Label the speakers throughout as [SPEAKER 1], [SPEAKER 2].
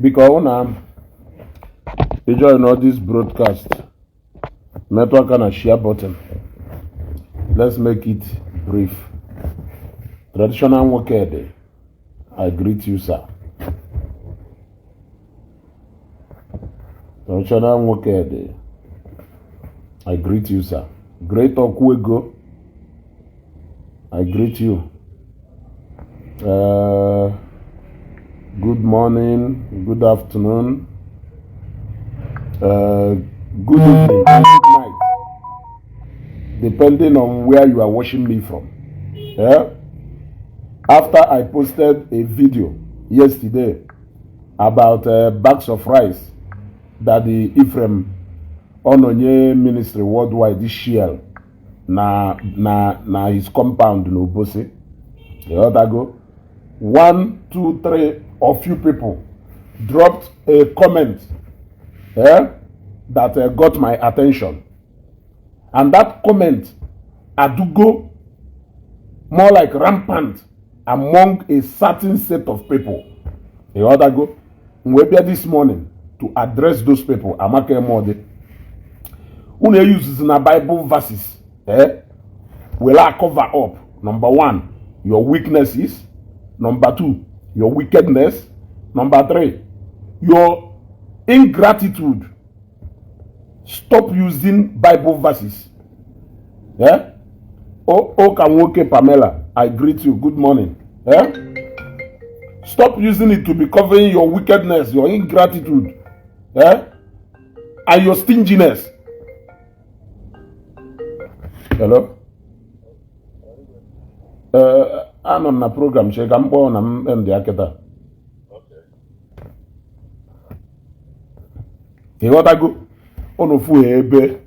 [SPEAKER 1] Biko, ọ na ị join all this broadcast, metụ aka na share button. Let's make it brief. Traditional nwoke, I greet you, sir. Traditional nwoke, I greet you, sir. Great Okwuego, I greet you. Good morning, good afternoon, good evening, good night, depending on where you are watching me from. Yeah? After I posted a video yesterday about bags of rice that the Ephraim Ononye Ministry Worldwide share na his compound n'Obosi, go one, two, three or few people dropped a comment that got my attention. And that comment adugo more like rampant among a certain set of people. Ịghọtago? Wee bịa this morning to address those people. Amaka Emodi. Unu uses na Bible verses, eh? Will I cover up? Number one, your weaknesses. Number two, your wickedness. Number three, your ingratitude. Stop using Bible verses. Yeah? Oh, Okanwoke Pamela, I greet you. Good morning. Yeah? Stop using it to be covering your wickedness, your ingratitude, yeah? And your stinginess. Hello? Anọ m na program, che ka m kpọọ na m ndị akịta. Ịghọtago? Unu fụ ebe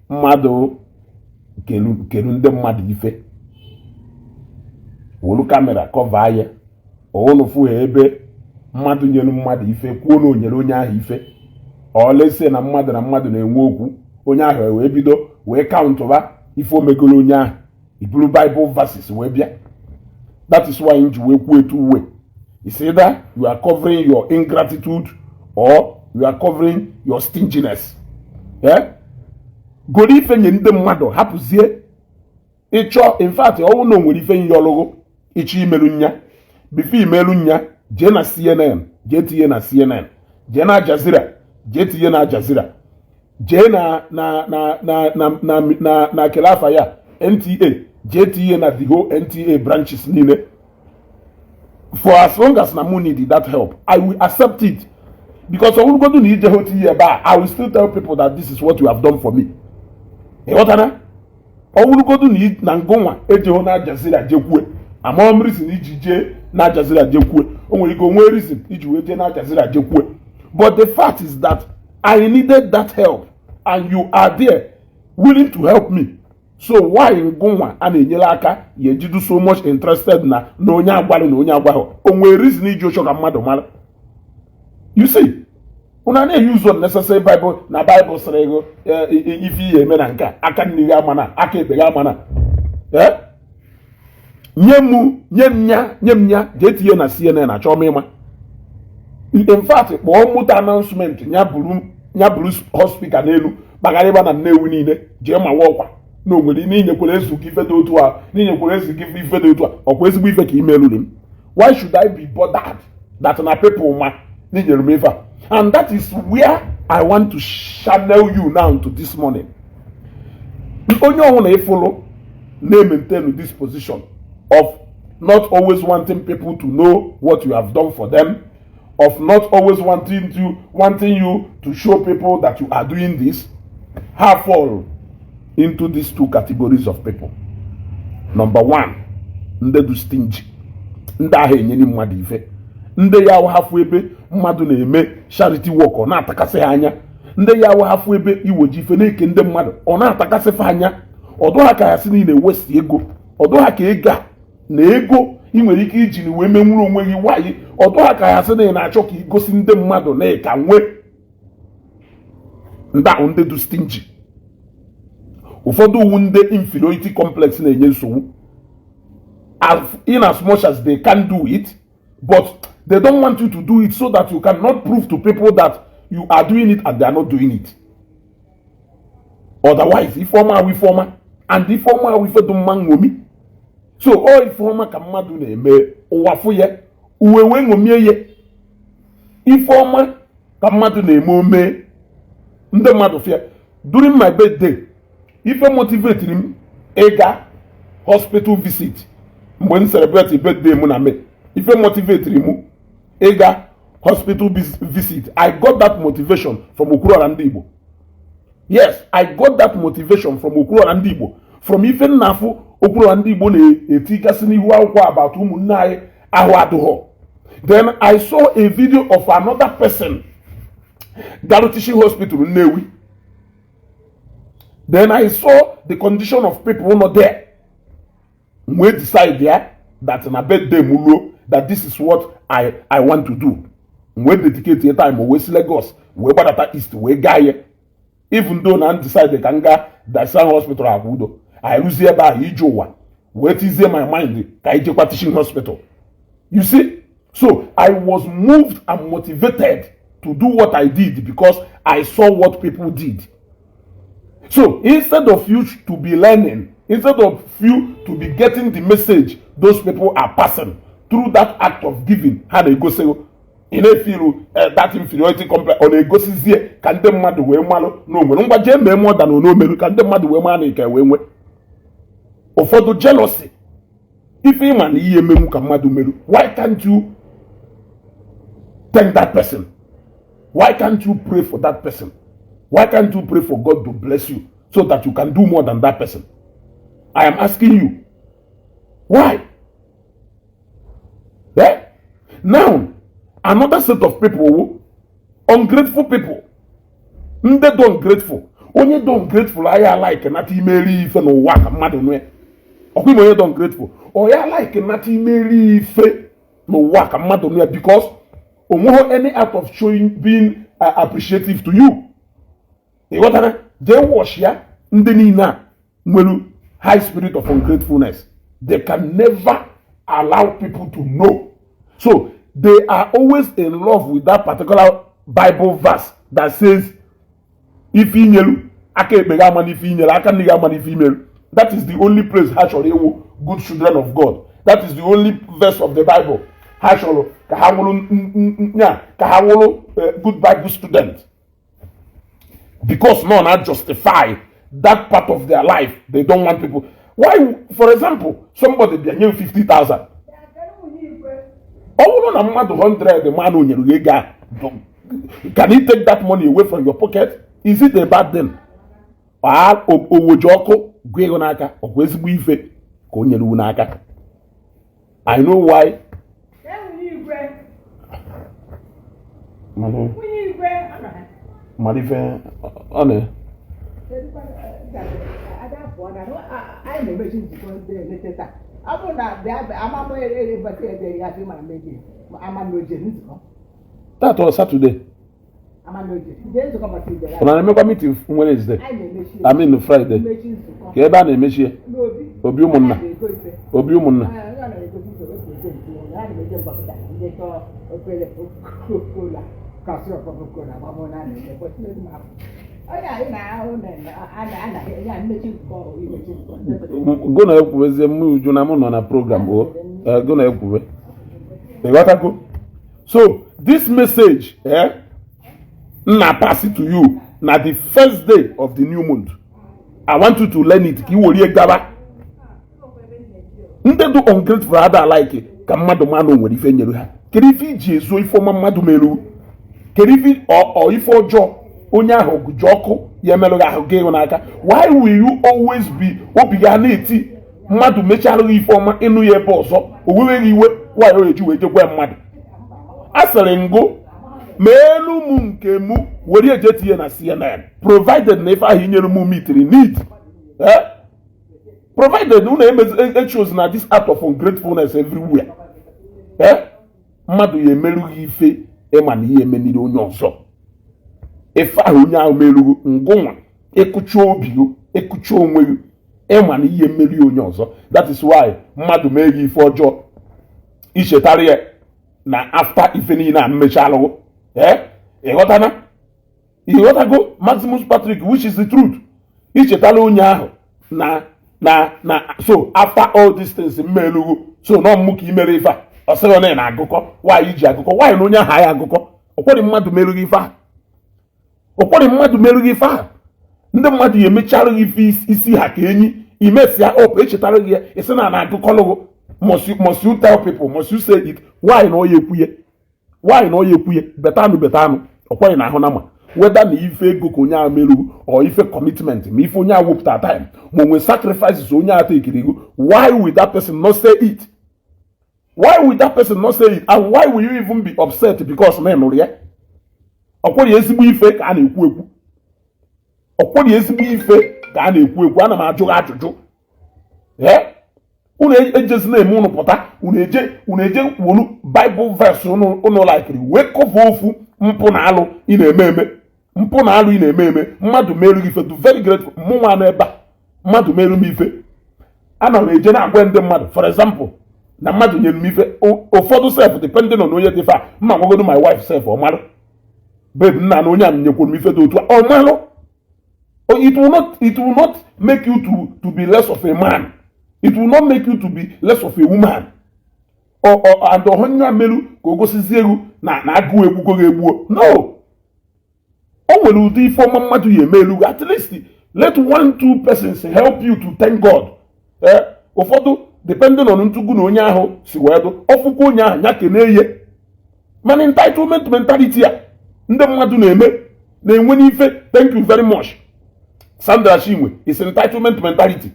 [SPEAKER 1] mmadụ kelu ndị mmadụ ife, wolu camera cover ya. Unu fụ ebe mmadụ nyere mmadụ ife, kwuo na o nyere onye ahụ ife. Olese na mmadụ na mmadụ na-enwe okwu, onye ahụ wee bido wee countụba ife omegolo onye ahụ, iburu Bible verses wee bịa. That is why nji wee kwuo etu uwe. It's either you are covering your ingratitude or you are covering your stinginess. Yeah? Goro ife nye ndị mmadụ, hapụzie ịchọ. In fact, ọnwụ na o nwere ife nye ọlụgụ ịchọ imelu nya, before imelu nya, jee na CNN, jee tinye na CNN, jee na Aljazeera, jee tinye na Aljazeera, jee na kelafa ya NTA, jee tinye na the whole NTA branches niile. For as long as na mụ need that help, I will accept it, because ọ bụrụgodu na ije hụ tinye ebe a, I will still tell people that this is what you have done for me. Ịghọtara? Ọ bụrụgodu na ngụnwa ejehụ na Aljazeera jekwue, amaghị m reason iji jee na Aljazeera jekwue. O nwere ike onwe reason iji wee jee na Aljazeera jekwue, but the fact is that I needed that help and you are there willing to help me. So why ngụnwa a na-enyere aka ya ejidu so much interested na onye agbalị na onye agwaghị? O nwere reason iji ụchọ ka mmadụ mara. You see, unu na-use unnecessary Bible na Bible sịrị ego ife ihe eme na nke a, aka nri gị ama na aka ekpe gị ama na nye m, nye m ya, nye m ya, jee tinye na CNN. Achọọ m ịma. In fact, kpọọ moto announcement ya buru hospital n'elu kpagharịba na Nnewi niile, jee mawa ọkwa na o nwere n'inyekwara ezu gị ife dị otu a, n'inyekwara ezu gị ife dị otu a. Ọkwa ezigbo ife ka ime eluli m. Why should I be bothered that na people ma n'inyere m ife a? And that is where I want to channel you now to this morning. Onye ọbụla ịfụlụ na-maintain this position of not always wanting people to know what you have done for them, of not always wanting you to show people that you are doing this, have fall into these two categories of people. Number one, ndị dị stingy, ndị ahụ enyere mmadụ ife, ndị ya hafụ ebe mmadụ na-eme charity work, ọ na-atakasị ha anya. Ndị ya hafụ ebe iweji ife na-eke ndị mmadụ, ọ na-atakasị fa anya. Ọdụ ha ka ya si niile wesi ego, ọdụ ha ka ego a na ego ị nwere ike iji wee menwuru onwe gị nwaanyị, ọdụ ha ka ya sị na ị na-achọ ka igosi ndị mmadụ na ị ka nwee. Ndị ahụ ndị dị stingy. Ụfọdụ uwu ndị inferiority complex na-enye nsogbu. In as much as they can do it, but They don't want you to do it so that you cannot prove to people that you are doing it and they are not doing it. Otherwise, ifeọma awụ ifeọma, and ifeọma awụ ife dị mma nṅomi. So ọ ifeọma ka mmadụ na-eme, ụwa fụ ya, uwe wee ṅomie ya. Ifeọma ka mmadụ na-eme, ome ndị mmadụ fịa. During my birthday, ife motivatiri m ịga hospital visit mgbe m celebrate birthday m na May, ife motivatiri m ịga hospital visit, I got that motivation from Okwuluọra Ndị Igbo. Yes, I got that motivation from Okwuluọra Ndị Igbo, from ife nna afụ Okwuluọra Ndị Igbo na-etigasị n'ihu akwụkwọ about ụmụnne anyị ahụ adụghọ. Then I saw a video of another person garu teaching hospital Nnewi. Then I saw the condition of people nọ there. Wee decide ya that na birthday m ruo, that this is what I want to do. Wee dedicate a time, wee si Lagos wee gbadata east wee gaa ya, even though na m decide ka m gaa Dasan Hospital Akwudo. Anyị rụzie ebe ahụ, ije ụwa wee tizie my mind ka anyị jekwa teaching hospital. You see, so I was moved and motivated to do what I did because I saw what people did. So instead of you to be learning, instead of you to be getting the message those people are passing through that act of giving, ha na-egosi ị na-efiru that inferiority complex. Ọ na-egosizie ka ndị mmadụ wee malụ na o nwere ngwa jee mee more than onomelu, ka ndị mmadụ wee maa na ike wee nwee ụfọdụ jealousy. Ife ịma na ihe emenwu ka mmadụ meru, why can't you thank that person? Why can't you pray for that person? Why can't you pray for God to bless you so that you can do more than that person? I am asking you why. Eh? Now, another set of people, ungrateful people. Ndị dị ungrateful, onye dị ungrateful aya like nata imeri ife n'ụwa ka mmadụ nụ ya. Ọkwa ime onye dị ungrateful, ọ ya like nata imeri ife n'ụwa ka mmadụ nụ ya, because o nweghị any act of showing being appreciative to you. Ị ghọtara? Jee wash ya. Ndị niile a nwere high spirit of ungratefulness, they can never allow people to know. So they are always in love with that particular Bible verse that says, ife inyelu aka ekpe gị ama n'ife inyelu aka nne gị ama n'ife imeru. That is the only place ha chọrọ ịwụ good children of God. That is the only verse of the Bible ha chọrọ ka ha wụrụ nya, ka ha wụrụ good Bible student, because no na justify that part of their life. They don't want people. Why? For example, somebody bịa nye 50,000. Ọ bụrụ na mmadụ 100 man nyere gị ego a, can he take that money away from your pocket? Is it a bad thing? Owoji ọkụ gụ ego n'aka, ọkwa ezigbo ife ka o nyere wu n'aka. I know why.
[SPEAKER 2] Nwunye igwe.
[SPEAKER 1] Mana
[SPEAKER 2] Nwunye igwe.
[SPEAKER 1] Mara ife ọ na
[SPEAKER 2] Ada pụọ na anyị na-emechi nzukọ ndị elete taa. Ọ bụrụ na bịa amama ebata ede ya sị mara meji ama na oje nzukọ.
[SPEAKER 1] Tata ọ Saturday.
[SPEAKER 2] Ama na oje nje nzukọ maka ide ya.
[SPEAKER 1] Ọ na-emekwa meeting Wednesday?
[SPEAKER 2] Anyị na-emechi.
[SPEAKER 1] I mean Friday.
[SPEAKER 2] Mmechi nzukọ.
[SPEAKER 1] Ka ebe a na-emechi ya?
[SPEAKER 2] N'obi.
[SPEAKER 1] Obi ụmụnna.
[SPEAKER 2] A na-ego ife.
[SPEAKER 1] Obi ụmụnna.
[SPEAKER 2] Ah, ọ na-egosi ife wee present ya. A na-emeje mgbapụta ndị chọọ ofere kola kasị ọkpọkọ kola agbamọ na na-eme but n'elu m afọ. Onye anyị na-ahụ na a na ya mmechi nzukọ, imechi nzukọ.
[SPEAKER 1] Go na ekwubezie mụ uju na mụ nọ na program o. Go na ekwube. Ịghọtago? So this message, eh, nna pass it to you na the first day of the new month. I want you to learn it ka i werie gaba. Ndị dị ungrateful ada like ka mmadụ ma na o nwere ife nyere ha. Kedu ife iji ezo ife ọma mmadụ merụ? Kedu ife ọ ife ọjọọ onye ahụ ji ọkụ ya emerụ gị ahụ gị ịhụ n'aka? Why will you always be obi ga na-eti mmadụ mechalụ gị ife ọma, ịnụ ya ebe ọzọ o weweghị iwe? Why o eji wee jekwa mmadụ a sịrị ngụ ma elu mụ nke mụ were eje tinye na CNN, provided na ife ahụ inyere mụ mitiri need, eh? Provided unu echos na this act of ungratefulness everywhere, eh? Mmadụ ya emerụghị ife ịma na ihe emeniri onye ọzọ. Ife ahụ onye ahụ merụghị ngụnwa, ịkụcha obi gị, ịkụcha onwe gị, ịma na ihe mmeri onye ọzọ. That is why mmadụ mee gị ife ọjọọ, ichetara ya. Na after ife niile a mmechi alụghụ, ee, ịghọtana, ịghọtago, Maximus Patrick, which is the truth? Ichetala onye ahụ na so after all these things mmelugwu, so nọ mmụ ka imere ife a, ọ sịghị na ị na-agụkọ nwaanyị ji agụkọ nwaanyị na onye ahụ anyị agụkọ. Ọkwọrị mmadụ merụghị ife a, ọkwọrị mmadụ merụghị ife a. Ndị mmadụ ya emechara gị ife isi ha ka enyi imesịa up echetara gị ya, isi na na-agụkọlụgụ. Must you tell people? Must you say it? Why na ọ ya ekwuye? Why na ọ ya ekwuye? Betanụ, betanụ, ọkwaghị na ahụ na ma whether na ife ego ka onye ahụ merụrụ or ife commitment, ma ife onye ahụ wepụta time, ma onwe sacrifices onye ahụ tekiri ego. Why will that person not say it? Why will that person not say it? And why will you even be upset because na ị nụrụ ya? Ọkwọrị ezigbo ife ka a na-ekwu ekwu, ọkwọrị ezigbo ife ka a na-ekwu ekwu. Ana m ajụ gị ajụjụ. Ee, unu ejezi na-eme unu pụta, unu eje wolu Bible verse unu likiri wee cover ofu mpụ na alụ ị na-eme eme, mpụ na alụ ị na-eme eme. Mmadụ merụ gị ife, do very grateful. Mụ nwa nọ ebe a, mmadụ merụ m ife, ana m eje na-agwa ndị mmadụ. For example, na mmadụ nyere m ife, ụfọdụ sef, depending on onye dị fa mma, gwagodo my wife sef, ọ marụ, "Babe, nna, na onye a nyekwuru m ife dị otu a," ọ malụ. It will not make you to be less of a man. It will not make you to be less of a woman. Or and ọhụnya meru ka o gosizie egwu na agụụ egbugo gị egbuo. No, o nwere ụdị ife ọma mmadụ ya emelu. At least let one two persons help you to thank God. Eh, ụfọdụ, depending on ntụgụ na onye ahụ si wee dụ ọfụkwa, onye ahụ ya kene ihe. Mana entitlement mentality a ndị mmadụ na-eme na-enwe n'ife. Thank you very much, Sandra Chinwe. Is entitlement mentality.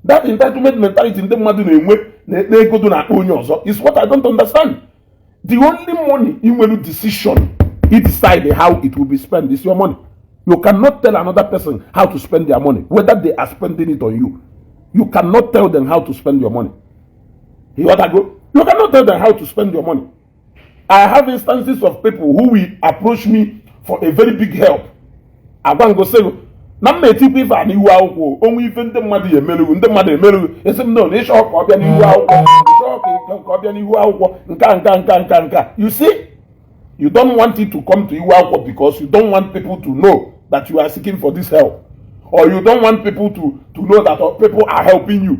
[SPEAKER 1] That entitlement mentality ndị mmadụ na-enwe na ego dị na-akpa onye ọzọ is what I don't understand. The only money ị nwere decision, you decide how it will be spent, is your money. You cannot tell another person how to spend their money, whether they are spending it on you. You cannot tell them how to spend your money. You got go? You cannot tell them how to spend your money. I have instances of people who will approach me for a very big help. Agwa ngosi na m na-etikwa ife a n'ihu akwụkwọ. Onwe ife ndị mmadụ ya emerughu, ndị mmadụ emerughu, esi m na ịchọ ka ọ bịa n'ihu akwụkwọ, ịchọ ka ọ bịa n'ihu akwụkwọ nka nka nka nka nka. You see, you don't want it to come to ihu akwụkwọ because you don't want people to know that you are seeking for this help, or you don't want people to know that people are helping you.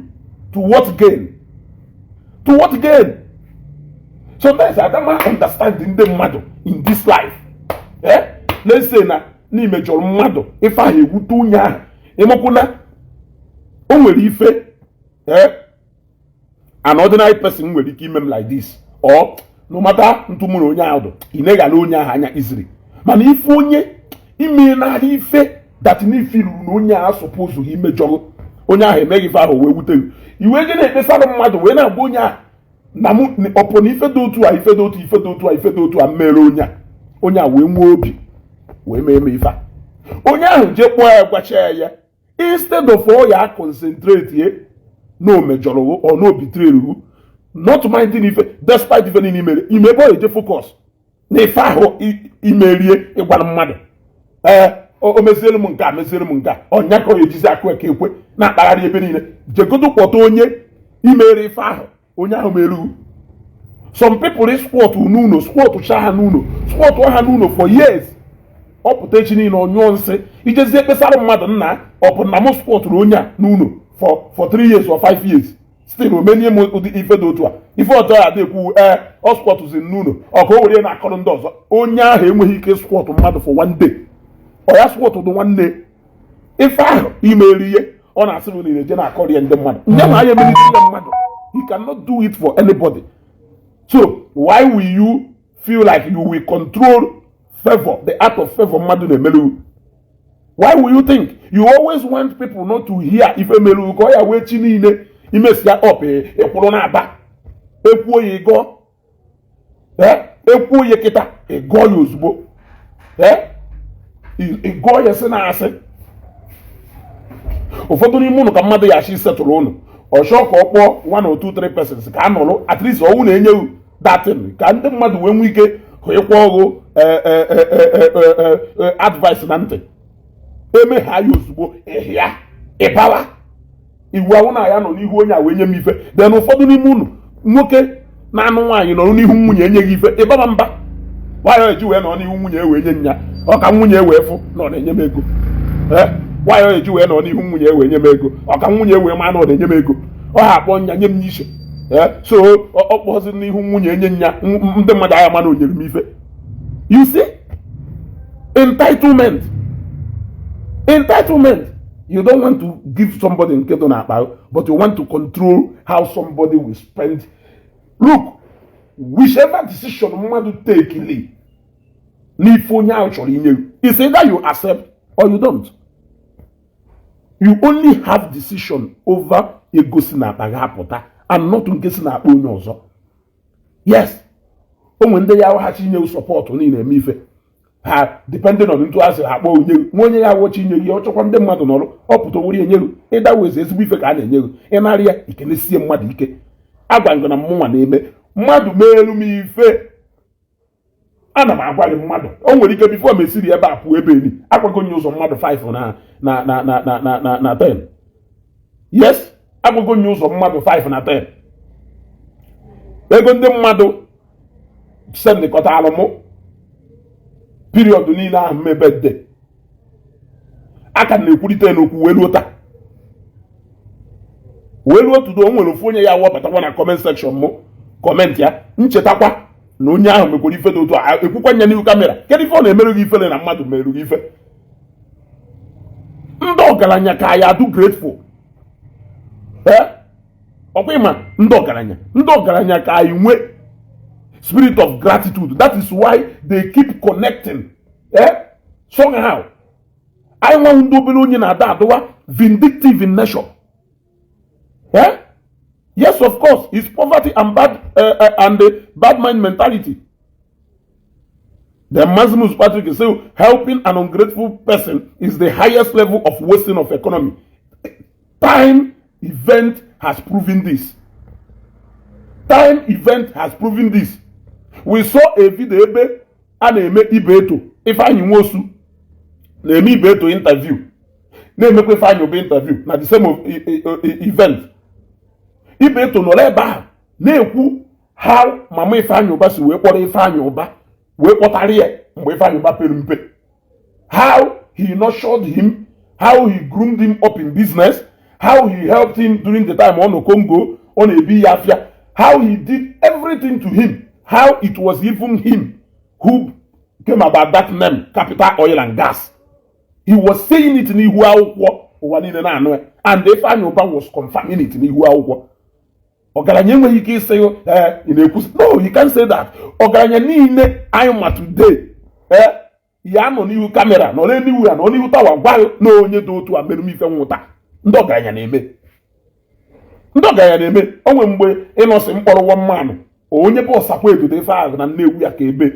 [SPEAKER 1] To what gain? To what gain? Sometimes I don't understand ndị mmadụ in this life. Eh, let's say na n'imejọrọ mmadụ ife ahụ ewute onye ahụ, ịmakwu na o nwere ife, eh, an ordinary person nwere ike ime m like this, or no matter ntụ mụ na onye ahụ dụ, ị na-eghala onye ahụ anya iziri. Mana ife onye ime n'ahịa ife that n'ife ruru na onye ahụ suppose imejọrọ onye ahụ emeghị ife ahụ wee wute gị, iwe je na-ekpesara mmadụ, wee na-agba onye ahụ na mụ ọpụ na ife dị otu a, ife dị otu, ife dị otu a, ife dị otu a mere onye a, onye a wee nwee obi wee mee eme ife a. Onye ahụ jee kpọọ ya, gwacha ya ya, instead of ọ ya concentrate ye na o mejọrọ or na o betrayere, not minding ife, despite ife niile imere ime, ebe ọ eje focus na ife ahụ imerie ịgwara mmadụ, ee, o meziere m nke a, meziere m nke a, ọnya ka ọ ejizi akụ eke ekwe na-akpagharị ebe niile. Jegodo kpọta onye imere ife ahụ, onye ahụ meru. Some people squat n'ụlọ, squat cha ha n'ụlọ, squat ha n'ụlọ for years. Ọ pụta echi niile, ọ nyụọ nsị, ijezie kpesara mmadụ, nna, ọ bụ na m squatụrụ onye a n'ụlọ for 3 years or 5 years, still omenie m ụdị ife dị otu a, ife ọjọọ ya adị ekwu. Ee, ọ squatụzi n'ụlọ, ọ ka o were na-akọrọ ndị ọzọ. Onye ahụ enweghị ike squat mmadụ for one day, ọ ya squat dị nwanne ife ahụ imeri ihe ọ na-asị m na eje na-akọrọ ya ndị mmadụ nye ma ya emeriri ya mmadụ. He cannot do it for anybody. So why will you feel like you will control favor, the art of favor mmadụ na-emerụ? Why will you think you always want people not to hear ife merụ, ka ọ ya wee chi niile imesia up ịkwụrụ na-aba ekwuo ya ịgọ? Ekwuo ya kịta, ịgọọ ya ozugbo, ịgọọ ya sị na asị. Ụfọdụ n'ime ụnụ ka mmadụ ya achị setụrụ ụnụ, ọchọ ka ọ kpọọ one or two three persons ka a nọrọ, at least ọnwụ na-enye datin ka ndị mmadụ wee nwee ike hụ ịkwa ọgụ advice na ntị eme ha ya ozugbo. Ịhịa ịbawa iwu ahụ na ya nọ n'ihu onye a wee nye m ife. Then ụfọdụ n'ime unu nwoke Na-anụ nwaanyị nọrọ n'ihu nwunye enyeghị ife, ịbaba mba. Nwaanyị eji wee nọ n'ihu nwunye wee nye nya, ọ ka nwunye wee fụ na ọ na-enye m ego. Ee, nwaanyị eji wee nọ n'ihu nwunye wee nye m ego, ọ ka nwunye wee ma na ọ na-enye m ego. Ọ ha akpọ nya nye m n'iche. Ee, so ọ kpọzi n'ihu nwunye enye nya, ndị mmadụ agha mana o nyere m ife. You see, entitlement, entitlement. You don't want to give somebody nke dị n'akpa, but you want to control how somebody will spend. Look, whichever decision mmadụ take n'ife onye ahụ chọrọ inye, it's either you accept or you don't. You only have decision over ego si n'akpa gị apụta and not nke si n'akpa onye ọzọ. Yes, o nwere ndị ya awaghachi inye support niile eme ife ha, depending on ntu asị ha akpọ onye nwa onye ya awọchi inye gị. Ọ chọkwa ndị mmadụ nọrọ, ọ pụta were enye gị. Ịda wezi ezigbo ife ka a na-enye gị, ịnarị ya ikenesie mmadụ ike. Agwa ngụ na mmụnwa na-eme mmadụ meelu m ife, ana m agwa gị mmadụ o nwere ike before m esiri ebe a pụọ ebe eni agwago nye ụzọ mmadụ 5 na 10. Yes, agwago nye ụzọ mmadụ 5 na 10. Ego ndị mmadụ sendịkọta alụmụ period niile ahụ mmebe de aka na-ekwurịta n'okwu wee ruo taa, wee ruo tudo. O nwere ofu onye ya wọbatakwa na comment section mụ, comment ya nchetakwa na onye ahụ mekwara ife dị otu a, ekwukwa nya n'ihu camera. Kedu ife ọ na-emerụ gị ifele na mmadụ merụ gị ife? Ndị ọgaranya ka ya adụ grateful. Ee, ọkwa ịma ndị ọgaranya, ndị ọgaranya ka anyị nwee spirit of gratitude. That is why they keep connecting. Somehow anyị nwanwụ ndị obere onye na-ada adụwa vindictive in nature. Yes, of course, it's poverty and bad and the bad mind mentality. Then Maximus Patrick say helping an ungrateful person is the highest level of wasting of economy. Time event has proven this. Time event has proven this. We saw a video ebe a na-eme Ibeto, Ifeanyi Nwosu na-eme Ibeto interview, na-emekwa Ifeanyi Obi interview na the same event. Ibeto nọrọ ebe ahụ na-ekwu how mama Ifeanyi Ụba si wee kpọrọ Ifeanyi Ụba wee kpọtara ya mgbe Ifeanyi Ụba pere mpe, how he nurtured him, how he groomed him up in business, how he helped him during the time ọ nọ Congo, ọ na-ebi ya afịa, how he did everything to him, how it was even him who came about that name, Capital Oil and Gas. He was saying it n'ihu akwụkwọ, ụwa niile na-anụ ya, and Ifeanyi Ụba was confirming it n'ihu akwụkwọ. Ọgaranya enweghị ike ịsị, ee, ị na-ekwu. No, you can't say that. Ọgaranya niile anyị ma today, ee, ya nọ n'ihu camera, nọ n'ihu ya, nọ n'ihu tawa gwa na onye dị otu a mere m ife nwụta. Ndị ọgaranya na-eme, ndị ọgaranya na-eme. O nwere mgbe ịnọsị mkpọrọ one man, onye bụ ọsakwa egodo ife ahụ na Nnewi ya ka ebe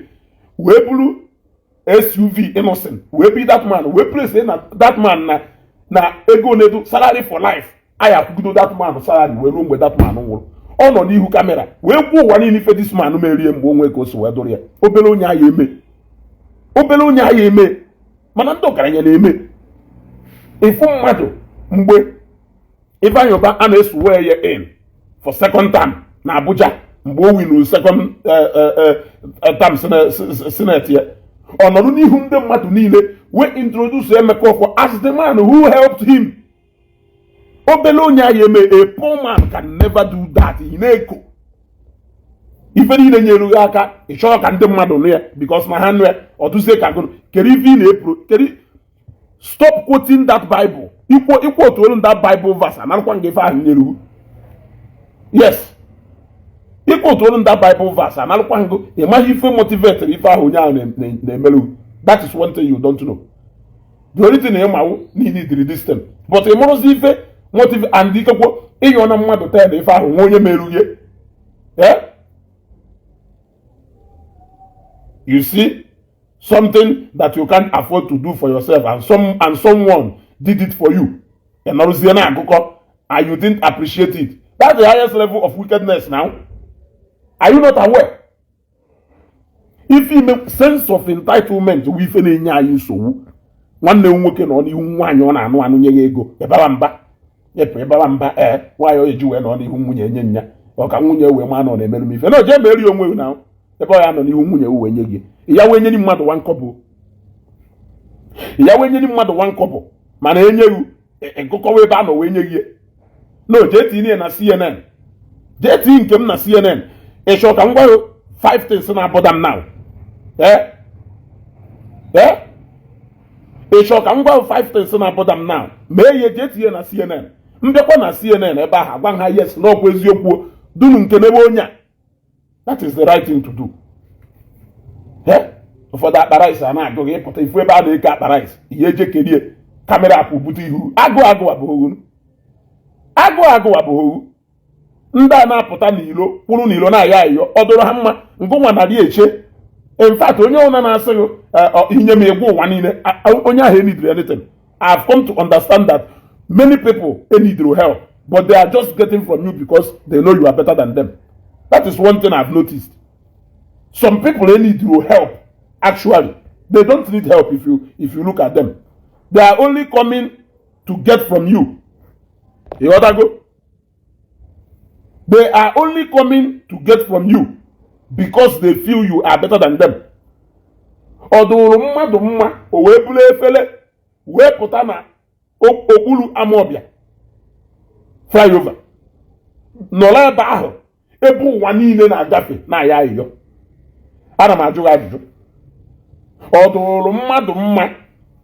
[SPEAKER 1] wee buru SUV Innocent wee bi that man wee place na that man na ego na-edo salary for life. Anyị akwụgido that man salary wee ruo mgbe that man nwụrụ. Ọ nọ n'ihu camera wee kwuo ụwa niile ife this man merie mgbe onwe ka o si wee dụrụ ya. Obere onye agha eme, obere onye agha eme, mana ndị ọgaranya na-eme. Ịfụ mmadụ mgbe Ifeanyi Ụba a na-eso wee ya in for second term na Abuja, mgbe o winuru second term senate ya, ọ nọrọ n'ihu ndị mmadụ niile wee introduce Emeka Offor as the man who helped him. Obele onye agha eme. A poor man can never do that. Ị na-eko ife niile nyere gị aka, ị chọrọ ka ndị mmadụ nụ ya, because na ha nụ ya, ọ dụzie ka gụnụ. Kedu ife ị na-epro? Kedu? Stop quoting that Bible. Ikwo otu olu that Bible verse anarakwa nga ife ahụ nyere gị. Yes, ikwo otu olu that Bible verse analụkwa ngụ. Ị maghị ife motivate ife ahụ onye ahụ na-emerụ. That is one thing you don't know. The only thing ị mawu niile diri this thing, but ị mụrụzi ife motive and ikekwo ịyọ na mmadụ taa na ife ahụ nwa onye merụ gị. Eh, you see something that you can't afford to do for yourself, and someone did it for you, ị nọrụzie na akụkọ and you didn't appreciate it. That's the highest level of wickedness. Now, are you not aware? Ife ime sense of entitlement bụ ife na-enye anyị nsogbu. Nwanne m nwoke nọ n'ihu nwaanyị ọ na-anụ anụ nye ya ego, ịbara mba, ịpụ ịbara mba. Ee, nwaanyị ọ eji wee nọ n'ihu nwunye enye nya. Ọ ka nwunye wee ma nọ na-emerụ m ife na o jee meri onwe gị na ebe ọ ya nọ n'ihu nwunye wee nye gị ya, wee nye mmadụ one kobo, ya wee nye mmadụ one kobo, mana enyeghị ịgụkọwa ebe a nọ wee nye gị. No, jee tinye na CNN, jee tinye nke m na CNN. Ị chọọ ka m gwa gị five things na-abọda m now? Ee, ee, ị chọọ ka m gwa gị five things na-abọda m now? Mee ihe, jee tinye na CNN. Mbịakwa na CNN ebe ahụ, agwa ha yes, n'ọkwa eziokwu dunu nke n'ebe onye a. That is the right thing to do. Ee, ụfọdụ akpa rice a na-agụ gị, ịpụta ifu ebe a na-eke akpa rice, ihe eje kerie camera apụ bute ihu. Agụ agụ abụghị agụ, agụ abụghị. Ndị a na-apụta n'ilo, kwụrụ n'ilo na-ayọ ayọ, ọ dụrụ ha mma ngụnwa narị eche. In fact, onye ọbụla na-asị gị inye m egwu ụwa niile, onye ahụ enidiri anything. I've come to understand that many people enidiri help, but they are just getting from you because they know you are better than them. That is one thing I've noticed. Some people enidiri help. Actually, they don't need help. If you look at them, they are only coming to get from you. You go, they are only coming to get from you because they feel you are better than them. Ọ dụrụ mmadụ mma, o wee buru efere wee pụta na okpuru Amawbia flyover, nọrọ ebe ahụ ebe ụwa niile na-agafe na-aya ayịyọ. Ana m ajụ gị ajụjụ. Ọ dụrụ mmadụ mma,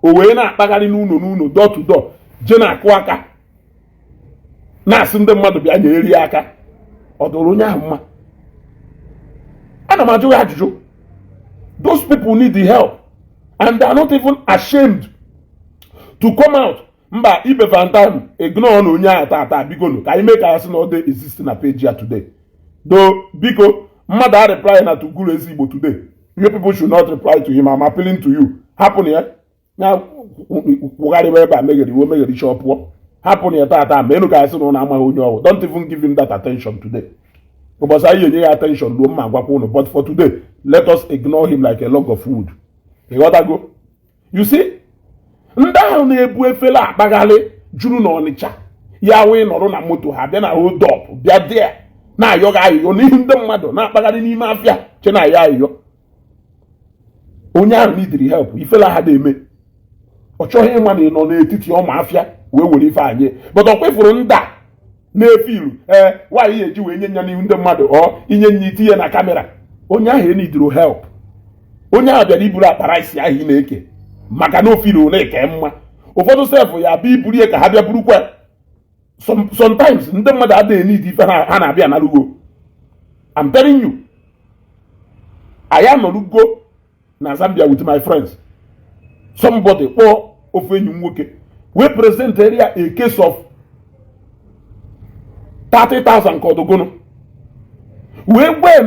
[SPEAKER 1] o wee na-akpagharị n'ụlọ n'ụlọ, door to door, jee na-akụ aka, na-asị ndị mmadụ bịa nyere ya aka? Ọ dụrụ onye ahụ mma? Ana m ajụ gị ajụjụ. Those people need the help and they are not even ashamed to come out. Mba, ibe Valentine, ignore na onye ahụ tata. Biko nụ, ka anyị mee ka ya sị na ọ dị exist na page ya today. Do biko, mmadụ a reply na Tuguru Ezigbo today, you people should not reply to him. I'm appealing to you. Hapụ na ya ya kwugharịba ebe a, meghere iwe, meghere iche, ọ pụọ. Hapụ na ya tata ma enu ka ya sị na ụnụ amaghị onye ọwụ. Don't even give him that attention today. Ụbọchị anyị enye ya attention ruo mma agwakwa ụnụ, but for today, let us ignore him like a log of wood. Ịghọtago? You see, ndị ahụ na-ebu efere akpagharị juru n'Ọnịcha ya, wee nọrọ na moto ha bịa na hold up, bịa there na-ayọ gị ayịyọ n'ihu ndị mmadụ, na-akpagharị n'ime afịa che na-ayọ ayịyọ. Onye ahụ nidiri help, ifele ha na-eme, ọ chọghị ịma na ị nọ n'etiti ọma afịa wee were ife anyị. But ọ kwefuru ndị a na-efe ilu, ee, nwaanyị ya eji wee nye nya n'ihu ndị mmadụ, ọ inye nya itinye na camera. Onye ahụ enidiro help. Onye ahụ bịara iburu akpa rice ahụ ị na-eke maka na ofiru na-eke mma. Ụfọdụ sef ya abịa iburu ya ka ha bịa burukwa. Sometimes ndị mmadụ adịghị need ife ha na-abịa narugo. I'm telling you, anyị anọrugo na Zambia with my friends. Somebody kpọọ ofu enyi m nwoke wee present ya a case of 30,000 ka ọdụgụnụ, wee gwee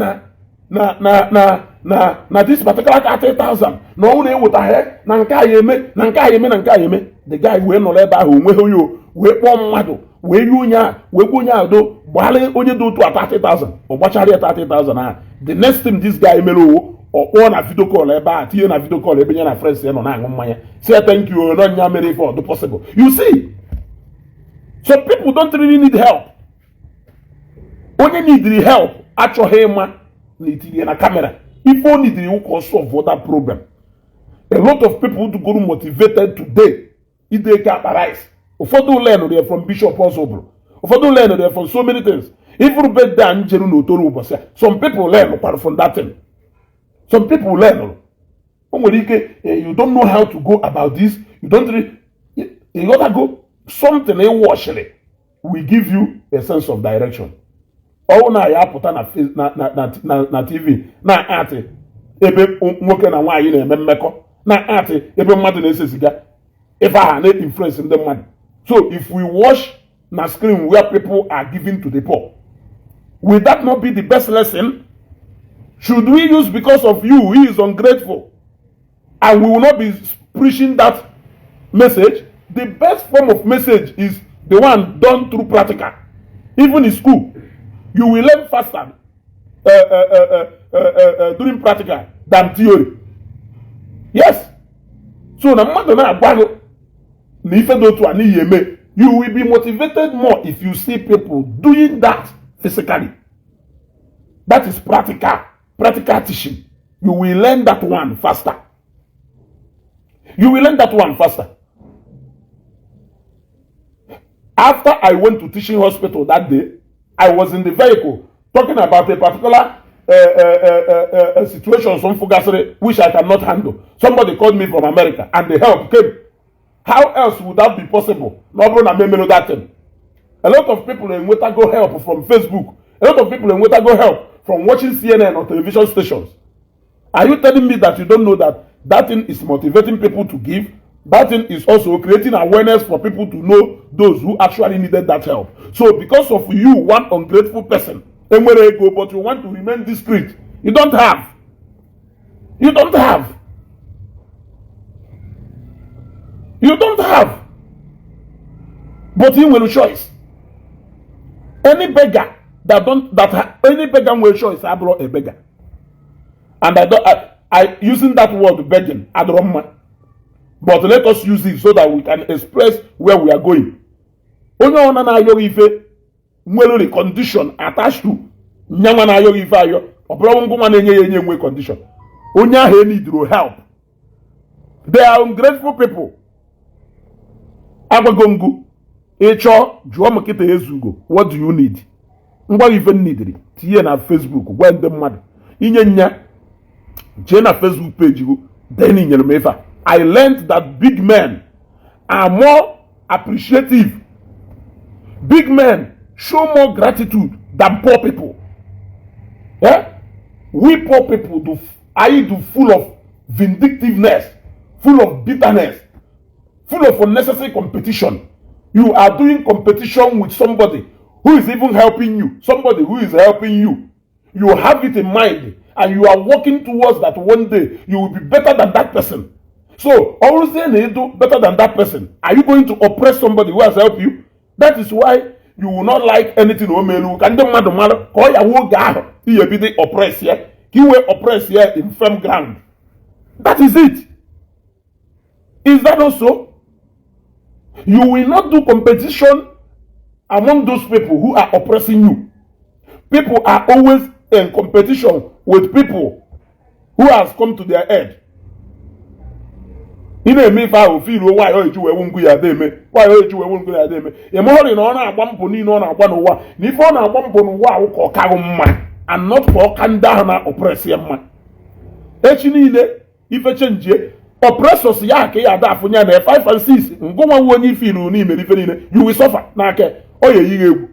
[SPEAKER 1] na this particular 30,000 na ọnwụ na-eweta na nke a ya eme, na nke a ya eme, na nke a ya eme. The guy wee nọrọ ebe ahụ, onweghị onye o wee kpọọ mmadụ, wee yie onye ahụ, wee gwa onye ahụ do gbara onye dị otu a 30,000. Ọ gbachara ya 30,000 ahụ. The next thing this guy mere owo, ọ kpọọ na video call ebe a, tinye na video call ebe ya na friends ya nọ na-aṅụ mmanya, say thank you na nya mere ife ọ dị possible. You see, some people don't really need help. Onye neediri help achọghị ịma na itinye na camera. Ife o neediri ụka solve that problem. A lot of people goro motivated today ide eke akpa rice, ụfọdụ learn there from Bishop Ozubulu, ụfọdụ learn there from so many things. Ifuru birthday a njeru n'otoro ụbọchị a, some people learn kwara from that thing. Some people learn. O nwere ike you don't know how to go about this. You don't really, you gotta go something ịwọchịrị will give you a sense of direction. Ọwụ na ya apụta na na TV na atị ebe nwoke na nwaanyị na-eme mmekọ, na atị ebe mmadụ na-ese siga, ife aha na-influence ndị mmadụ. So if we watch na screen where people are giving to the poor, will that not be the best lesson? Should we use because of you, he is ungrateful, and we will not be preaching that message? The best form of message is the one done through practical. Even in school, you will learn faster during practical than theory. Yes. So na mmadụ na-agwa gị na ife dị otu a n'ihi eme, you will be motivated more if you see people doing that physically. That is practical teaching. You will learn that one faster. You will learn that one faster. After I went to teaching hospital that day, I was in the vehicle talking about a particular situation, some fugassery, which I cannot handle. Somebody called me from America and the help came. How else would that be possible? Na ọ bụrụ na m emelo that thing. A lot of people enwetago help from Facebook. A lot of people enwetago help from watching CNN or television stations. Are you telling me that you don't know that that thing is motivating people to give? That thing is also creating awareness for people to know those who actually needed that help. So because of you, one ungrateful person, enwere ego, but you want to remain discreet. You don't have. You don't have. You don't have. But you nwere choice. Any beggar that don't that ha, any beggar nwere choice abụrụ a beggar. And I don't I using that word begging adọrọ mma. But let us use it so that we can express where we are going. Onye ọna na-ayọghị ife nwere condition attached to nyanwa na-ayọghị ife ayọ, ọ bụrụ ngwa na-enye ya enye nwe condition. Onye ahụ enidro help. They are ungrateful people. Agwago ngụ ịchọọ jụọ m kịta ezugo, what do you need? Ngwa gị ife nidiri tinye na Facebook, gwa ndị mmadụ inye nya jee na Facebook page gụ, then nyere m ife a. I learned that big men are more appreciative. Big men show more gratitude than poor people. Yeah? We poor people do I do full of vindictiveness, full of bitterness, full of unnecessary competition. You are doing competition with somebody who is even helping you, somebody who is helping you. You have it in mind and you are working towards that one day you will be better than that person. So, always say you do better than that person. Are you going to oppress somebody who has helped you? That is why you will not like anything omelu. Ka ndị mmadụ mara ka ọ ya nwoge ahụ ihe bido oppress ya, ka iwe oppress ya in firm ground. That is it. Is that also? You will not do competition among those people who are oppressing you. People are always in competition with people who has come to their aid. Ị na-eme ife ahụ ofe iruo nwaanyị oji wee ngwu ya eme, nwaanyị oji wee ngwu ya eme. Ị mahụrị na ọ na-agba mbọ niile ọ na-agba n'ụwa, na ife ọ na-agba mbọ n'ụwa ahụ ka ọ kaghị mma and not ka ọ ka ndị ahụ na-oppress ya mma. Echi niile ife chenjie oppressors ya ka ya ada afụ ya na 5 and 6 ngụnwa nwe onye ife iru n'imere ife niile, you will suffer n'aka ọ ya eyighị egwu.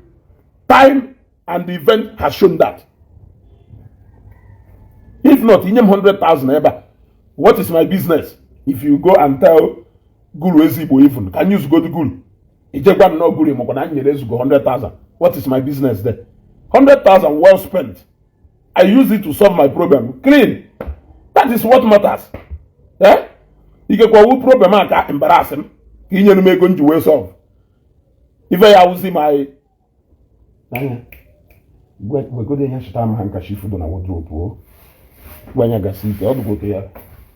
[SPEAKER 1] Time and the event has shown that. If not, inye m 100,000 ebe a, what is my business? If you go and tell Guru Ezigbo even, can you go to Guru? Ijekwa nnọọ Guru makwa na nyere Ezugo 100,000. What is my business there? 100,000 well spent. I use it to solve my problem. Clean. That is what matters. Eh? Ikekwe wu problem a ka embarrass m ka inyere m ego m ji wee solve. Ife ya wụzi my wegode ihe chịta m ha nkacha ifu dị na wardrobe o. Gwa anya gasị ike ọ dịkwa oke ya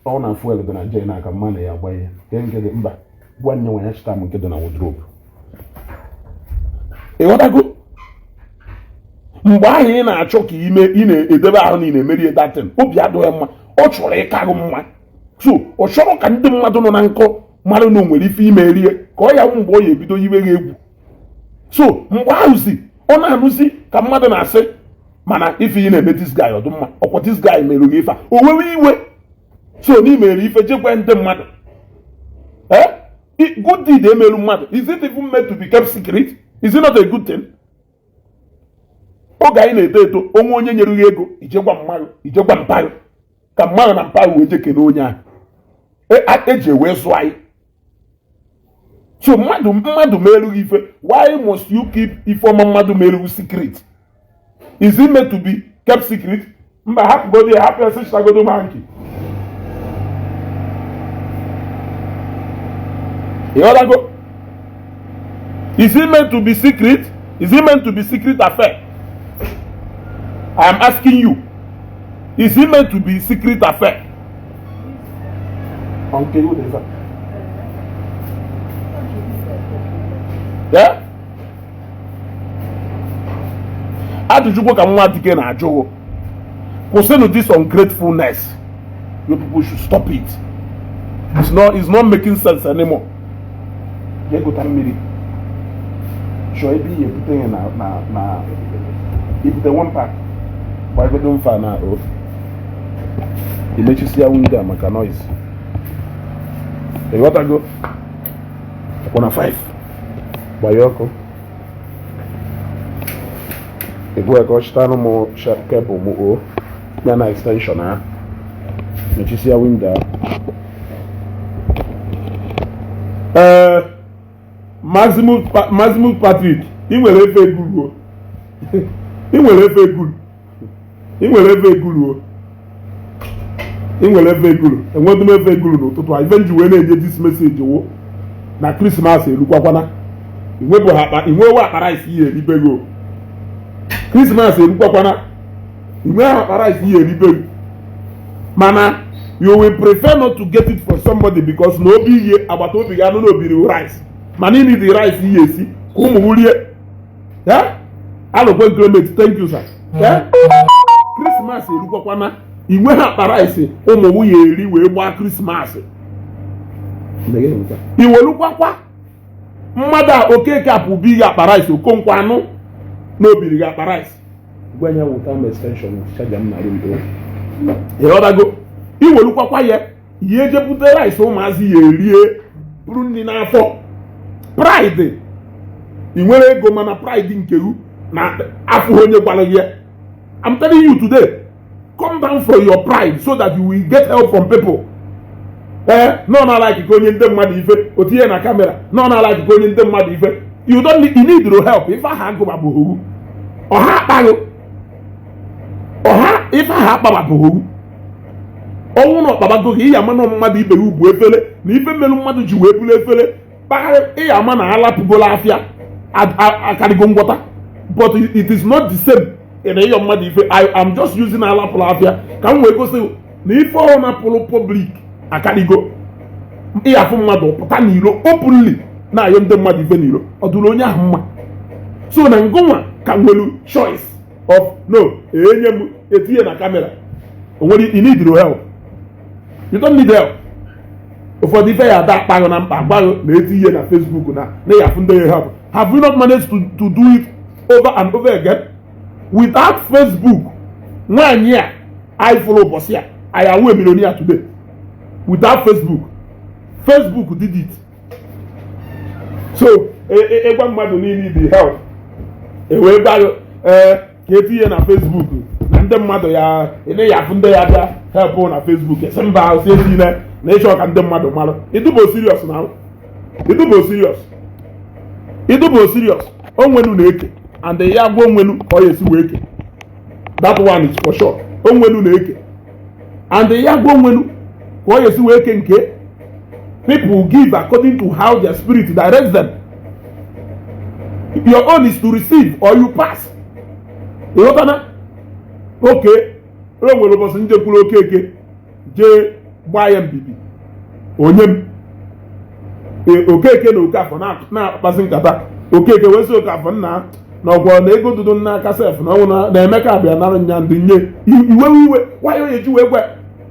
[SPEAKER 1] ọ na fuel dị na jen aka mma na ya agba ihe nke nke dị mba gwa nne nwa ya chịta m nke dị na wardrobe. Ịghọtago? Mgbe ahụ ị na-achọ ka ime ị na-edebe ahụ na ị na-emeri datin, obi adịghị mma, ọ chọrọ ịkaghị mma. So ọ chọrọ ka ndị mmadụ nọ na nkọ mara na o nwere ife ime rie ka ọ ya wụ mgbe ọ ya ebido yiwe gị egwu. So mgbe ahụzi ọ na-anụzi ka mmadụ na-asị mana ife ị na-eme this guy ọ dị mma, ọkwa this guy mere gị ife a, o wewe iwe. So na imere ife jekwe ndị mmadụ. Good deed emerụ mmadụ, is it even meant to be kept secret? Is it not a good thing? Oge anyị na-eto eto, onwe onye nyere gị ego ijegwa mmadụ, ijegwa mpaghara ka mmadụ na mpaghara wee je kene onye ahụ eji wee zụọ anyị. So mmadụ merụ gị ife, why must you keep ife ọma mmadụ merụ gị secret? Is it meant to be kept secret? Mba, hapụgodo ya, hapụ ya, sịchitagodo m hanki. Ịghọtago? Is it meant to be secret? Is it meant to be secret affair? I am asking you. Is it meant to be secret affair? Okay, what is that? Yeah? Ajụjụ ka nwa dike na-ajụ. Kwụsịnụ this ungratefulness. You people should stop it. It's not making sense anymore. Jee gota mmiri, chọọ ebe ihe ebute ya na ibute one pack, gbagodo mfa na o imechisi ya window a maka noise. Ịghọtago? Ọkwụ na 5, gbanye ọkụ egwu ka ọ chịtara m cable m o ya na extension ahụ, mechisi ya window ahụ. Ee, Maximus Patrick, ị nwere efe eguru, ị nwere efe eguru, ị nwere efe eguru, ị nwere efe eguru. Enweghị m efe eguru n'ụtụtụ a. Ife nji wee na-enye this message wo na Christmas erukwakwana. Inwebụ akpa, inwewe akpa rice ihe eribego. Christmas erukwakwana, inweghị akpa rice ihe eribego, mana you will prefer not to get it from somebody because na obi ihe agbata obi ga anụ na obiri rice, mana ịnị dị rice ihe esi ka ụmụ rie ya. Alụkwe Clement, thank you, sir. Christmas erukwakwana, inwe ha akpa rice ụmụ nwunye eri wee gbaa Christmas. Iwelukwakwa mmadụ a, Okeke apụbi gị akpa rice, Okonkwo anụ na obiri gị akpa rice, gwa ya wụta m extension charger m na room. Ịghọtago? Iwelukwakwa ya ihe ejepụta rice ụmụazị ya erie bụrụ nri n'afọ. Pride, ị nwere ego, mana pride nke gị na afọ onye gwara gị ya. I'm telling you today, come down from your pride so that you will get help from people. Ee, nọ na like ka onye ndị mmadụ ife o tinye na camera, nọ na like ka onye ndị mmadụ ife. You don't need, you need to help. Ife ahụ agụba bụ owu ọha akpaghị ọha. Ife ahụ akpaba bụ owu ọnwụ na ọkpabago gị. Ịya ama na mmadụ ibe gị bụ efere na ife mmerụ mmadụ ji wee buru efere kpagharị. Ịya ama na alapụgola afịa akarịgo ngwọta, but it is not the same ị na ịyọ mmadụ ife. I am just using alapụrụ afịa ka m wee gosi na ife ọ napụrụ public akarịgo. Ịyafụ mmadụ pụta n'iro openly na-ayọ ndị mmadụ ife n'iro, ọ dụrụ onye ahụ mma. So na ngụnwa ka nwere choice of no enye m etinye na camera. O nwere, you need help, you don't need help. Ụfọdụ ife ya ada akpaghị na mkpa agbaghị na etinye na Facebook na ya afụ ndị ya help. Have we not managed to do it over and over again without Facebook? Nwaanyị a anyị fụrụ ụbọchị a, anyị awụ a millionaire today without Facebook. Facebook did it. So ịgwa mmadụ niile dị help, e wee gwa ee ka etinye na Facebook na ndị mmadụ ya ị ya afụ ndị ya bịa help na Facebook. Esi mba, si etinye na ịchọ ka ndị mmadụ mara. Ịdụbo serious na ịdụbo serious, ịdụbo serious. Onwenu na-eke and ya gwa onwenu ka ọ ya esi wee ke. That one is for sure. Onwenu na-eke and ya gwa onwenu ka ọ ya esi wee ke. Nke people give according to how their spirit directs them. Your own is to receive or you pass. Ịghọtana? Oke o nwere ụbọchị njekwuru Okeke jee gbaa ya mbibi onye m. Okeke na Okafọ na-akpazi nkata. Okeke wee sị Okafọ nna na ọgwọ na ego dudu n'aka sef na ọnwụ na Emeka abịa nara nya ndị nye iwe iwe nwayọ ya eji wee gwa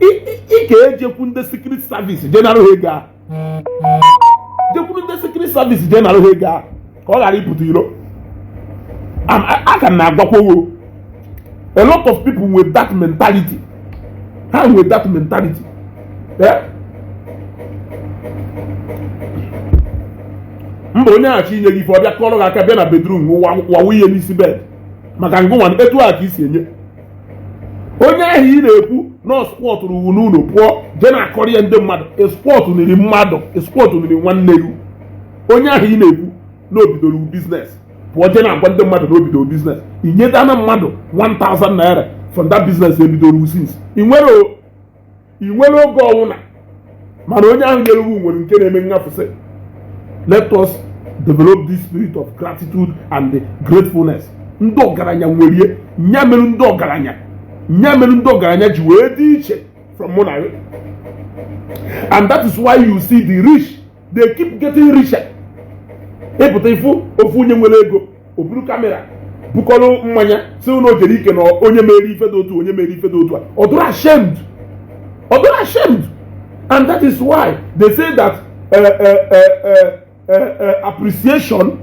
[SPEAKER 1] ị ka ejekwu ndị secret service jee nara ha ego a, jekwuru ndị secret service jee nara ha ego a ka ọ ghara ịpụta iro. A ka na-agwakwa o, a lot of people with that mentality, ha with that mentality. Eh? Mba, onye aghachi inye gị ife, ọ bịa kọrọ gị aka, bịa na bedroom wawa ihe n'isi bed maka ngụnwa. Etu a ka isi enye onye ahụ ị na-ekwu na squatụrụ wu n'ụlọ pụọ jee na-akọrọ ya ndị mmadụ. Squat niri mmadụ, squat niri nwanne gị. Onye ahụ ị na-ekwu na obidoro business pụọ jee na-agwa ndị mmadụ na obidoro business, inyedana mmadụ 1000 naira from that business ebidoro since. Ị nwere oge ọnwụna, mana onye ahụ nyere ugwu nwere nke na-eme ngafụsị. Let us develop this spirit of gratitude and gratefulness. Ndị ọgaranya nwere nya mere ndị ọgaranya, nya mere ndị ọgaranya ji wee dị iche from mụ na gị, and that is why you see the rich, they keep getting richer. Ịpụta ịfụ ofu onye nwere ego, o buru camera Bukọrọ mmanya si ụlọ jere ike na onye mere ife dị otu, onye mere ife dị otu a. Ọ dụrụ ashamed, ọ dụrụ ashamed. And that is why they say that appreciation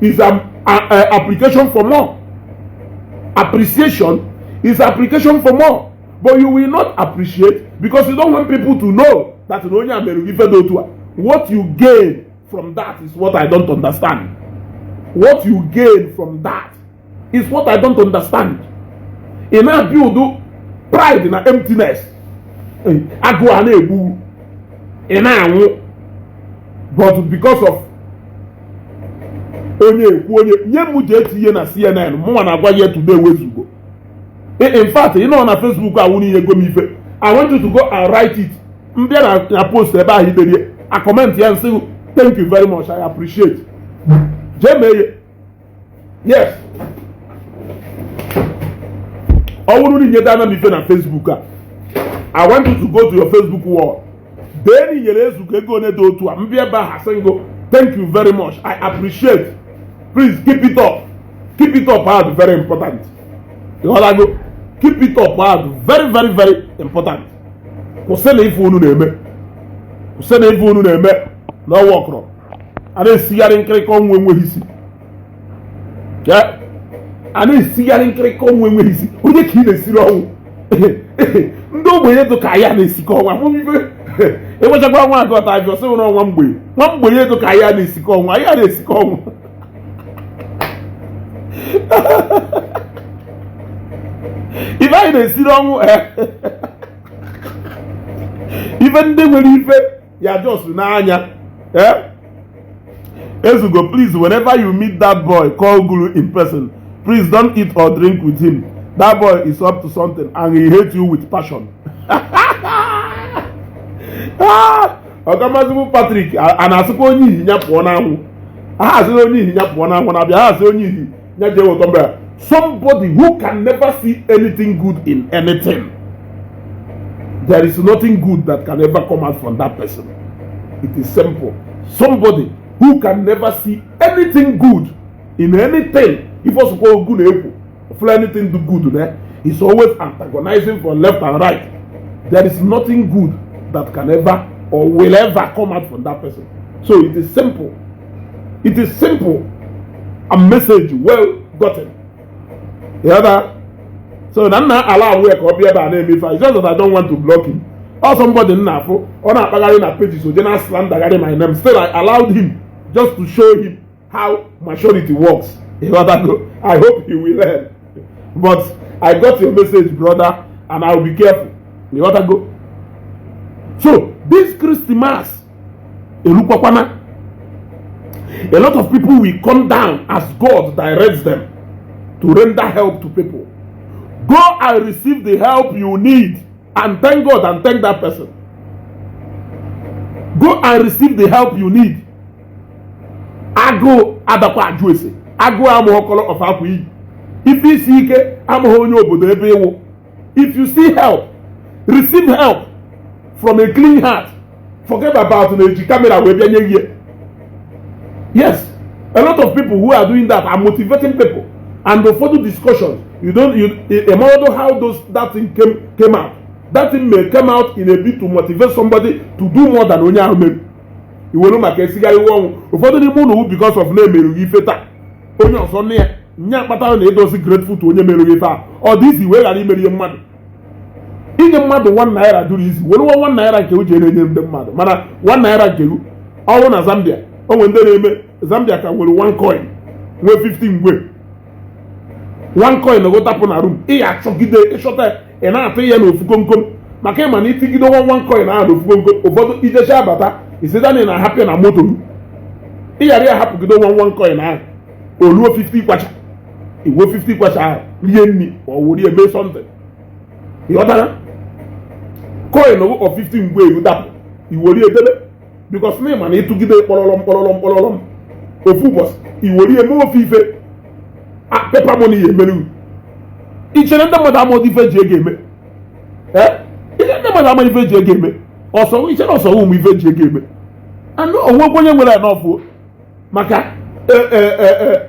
[SPEAKER 1] is an application for more. Appreciation is application for more, but you will not appreciate because you don't want people to know that na onye a mere ife dị otu a. What you gain from that is what I don't understand. What you gain from that is what I don't understand. Ị na-build pride na emptiness. Agụụ a na-egbu, ị na-anwụ, but because of onye ekwu, onye nye m ji etinye na CNN. Mụnwa na-agwa ya today, wezugo. In fact, ị nọ na Facebook awụ n'ihe go m ife. I want you to go and write it. Mbịa na post ebe ahụ iderie a, comment ya, nsị, "Thank you very much, I appreciate." Jee mee ya. Yes, ọ bụrụ na inyeta m ife na Facebook a, I want you to go to your Facebook wall, dee na inyere Ezugo ego one dị otu a. Mbịa ebe ahụ, asị ngo, "Thank you very much, I appreciate. Please keep it up." Keep it up ahụ very important. Ịghọtago? Keep it up ahụ very, very, very important. Kwụsị na ife unu na-eme, kwụsị na ife unu na-eme na ọwa ọkụrọ a na-esigharị nkịrịka ọnwụ enweghị isi. A na-esigharị nkịrịka ọnwụ enweghị isi. Onye ka ị na-esiri ọnwụ? Ndị ogbenye dị ka ya na-esikọ ọnwa amụmife enwechakwa nwa agọta abịa ọsị nwere ọnwa mgbenye, nwa mgbenye dị ka ya na-esikọ ọnwụ, anyị na-esikọ ọnwụ. Ife anyị na-esiri ọnwụ, ife ndị nwere ife ya just n'anya. Ezugo, please, whenever you meet that boy call Guru in person, please don't eat or drink with him. That boy is up to something and he hates you with passion. Ọgamazigbo Patrick a na-asịkwa onye ihi ya pụọ n'anwụ. Ha asịrị onye ihi ya pụọ n'anwụ na-abịa. Ha asị onye ihi ya jee weta mgbe. Somebody who can never see anything good in anything, there is nothing good that can ever come out from that person. It is simple. Somebody who can never see anything good in anything, if ọsụkwa ogu na-ekwu for anything do good there, he's always antagonizing from left and right. There is nothing good that can ever or will ever come out from that person. So it is simple. It is simple. A message well gotten. The other so na nna ala awụ ya ka ọ bịa ebe a na-eme ife. It's just that I don't want to block him or somebody. Nna afụ ọ na-akpagharị na pages oje na slandergharị my name. Still, I allowed him just to show him how maturity works. Ịghọtago? I hope he will learn, but I got your message, brother, and I will be careful. Ịghọtago? So this Christmas erukwakwana, a lot of people will come down as God directs them to render help to people. Go and receive the help you need and thank God and thank that person. Go and receive the help you need. Agụụ adakwa ajụ ese. Agụụ amụghị colour of akwa iyi. Ife isi ike amụghị onye obodo ebe ịwụ. If you see help, receive help from a clean heart. Forget about na eji camera wee bịa nye gị. Yes, a lot of people who are doing that are motivating people, and ụfọdụ discussions you don't you know how those that thing came out. That thing may come out in a bit to motivate somebody to do more than onye ahụ mere iwelu maka esigharị ọnwụ. Ụfọdụ n'ime ụlọ wu because of na-emerụghị ife taa, onye ọzọ nne ya nye akpatara na ịdozi grateful to onye merụghị ife a. Ọ dị izi wee ghara imeri ihe mmadụ. Inye mmadụ ₦1 duru izi were nwa ₦1 nke uche na-enye ndị mmadụ, mana ₦1 nke ọrụ na Zambia, o nwere ndị na-eme. Zambia ka nwere one coin nwee 50 ngwe. One coin gụtapụ na room, ị ga-achọgide ịchọta, ị na-atụ ya n'ofu komkom, maka ịma na itigide nwa one coin ahụ n'ofu komkom. Ụfọdụ ijecha abata isita na ị na-ahapụ ya na moto, ị ghara ya hapụgide nwa one coin ahụ, oluo 50 kwacha, iwo 50 kwacha ahụ rie nri ọ were eme something. Ịghọtara? Coin of 50 ngwe ego dapụ, iwere edebe, because na ịma na ịtụgide mkpọrọrọ mkpọrọrọ mkpọrọrọ, ofu ụbọchị iwere eme ofe ife paper money ya emere. Ichere ndị mmadụ ama ife ji ego eme? Ichere ndị mmadụ ama ife ji ego eme ọsọ? Ichere ọsọ ụmụ ife ji ego eme anụ onwekwa onye nwere enough maka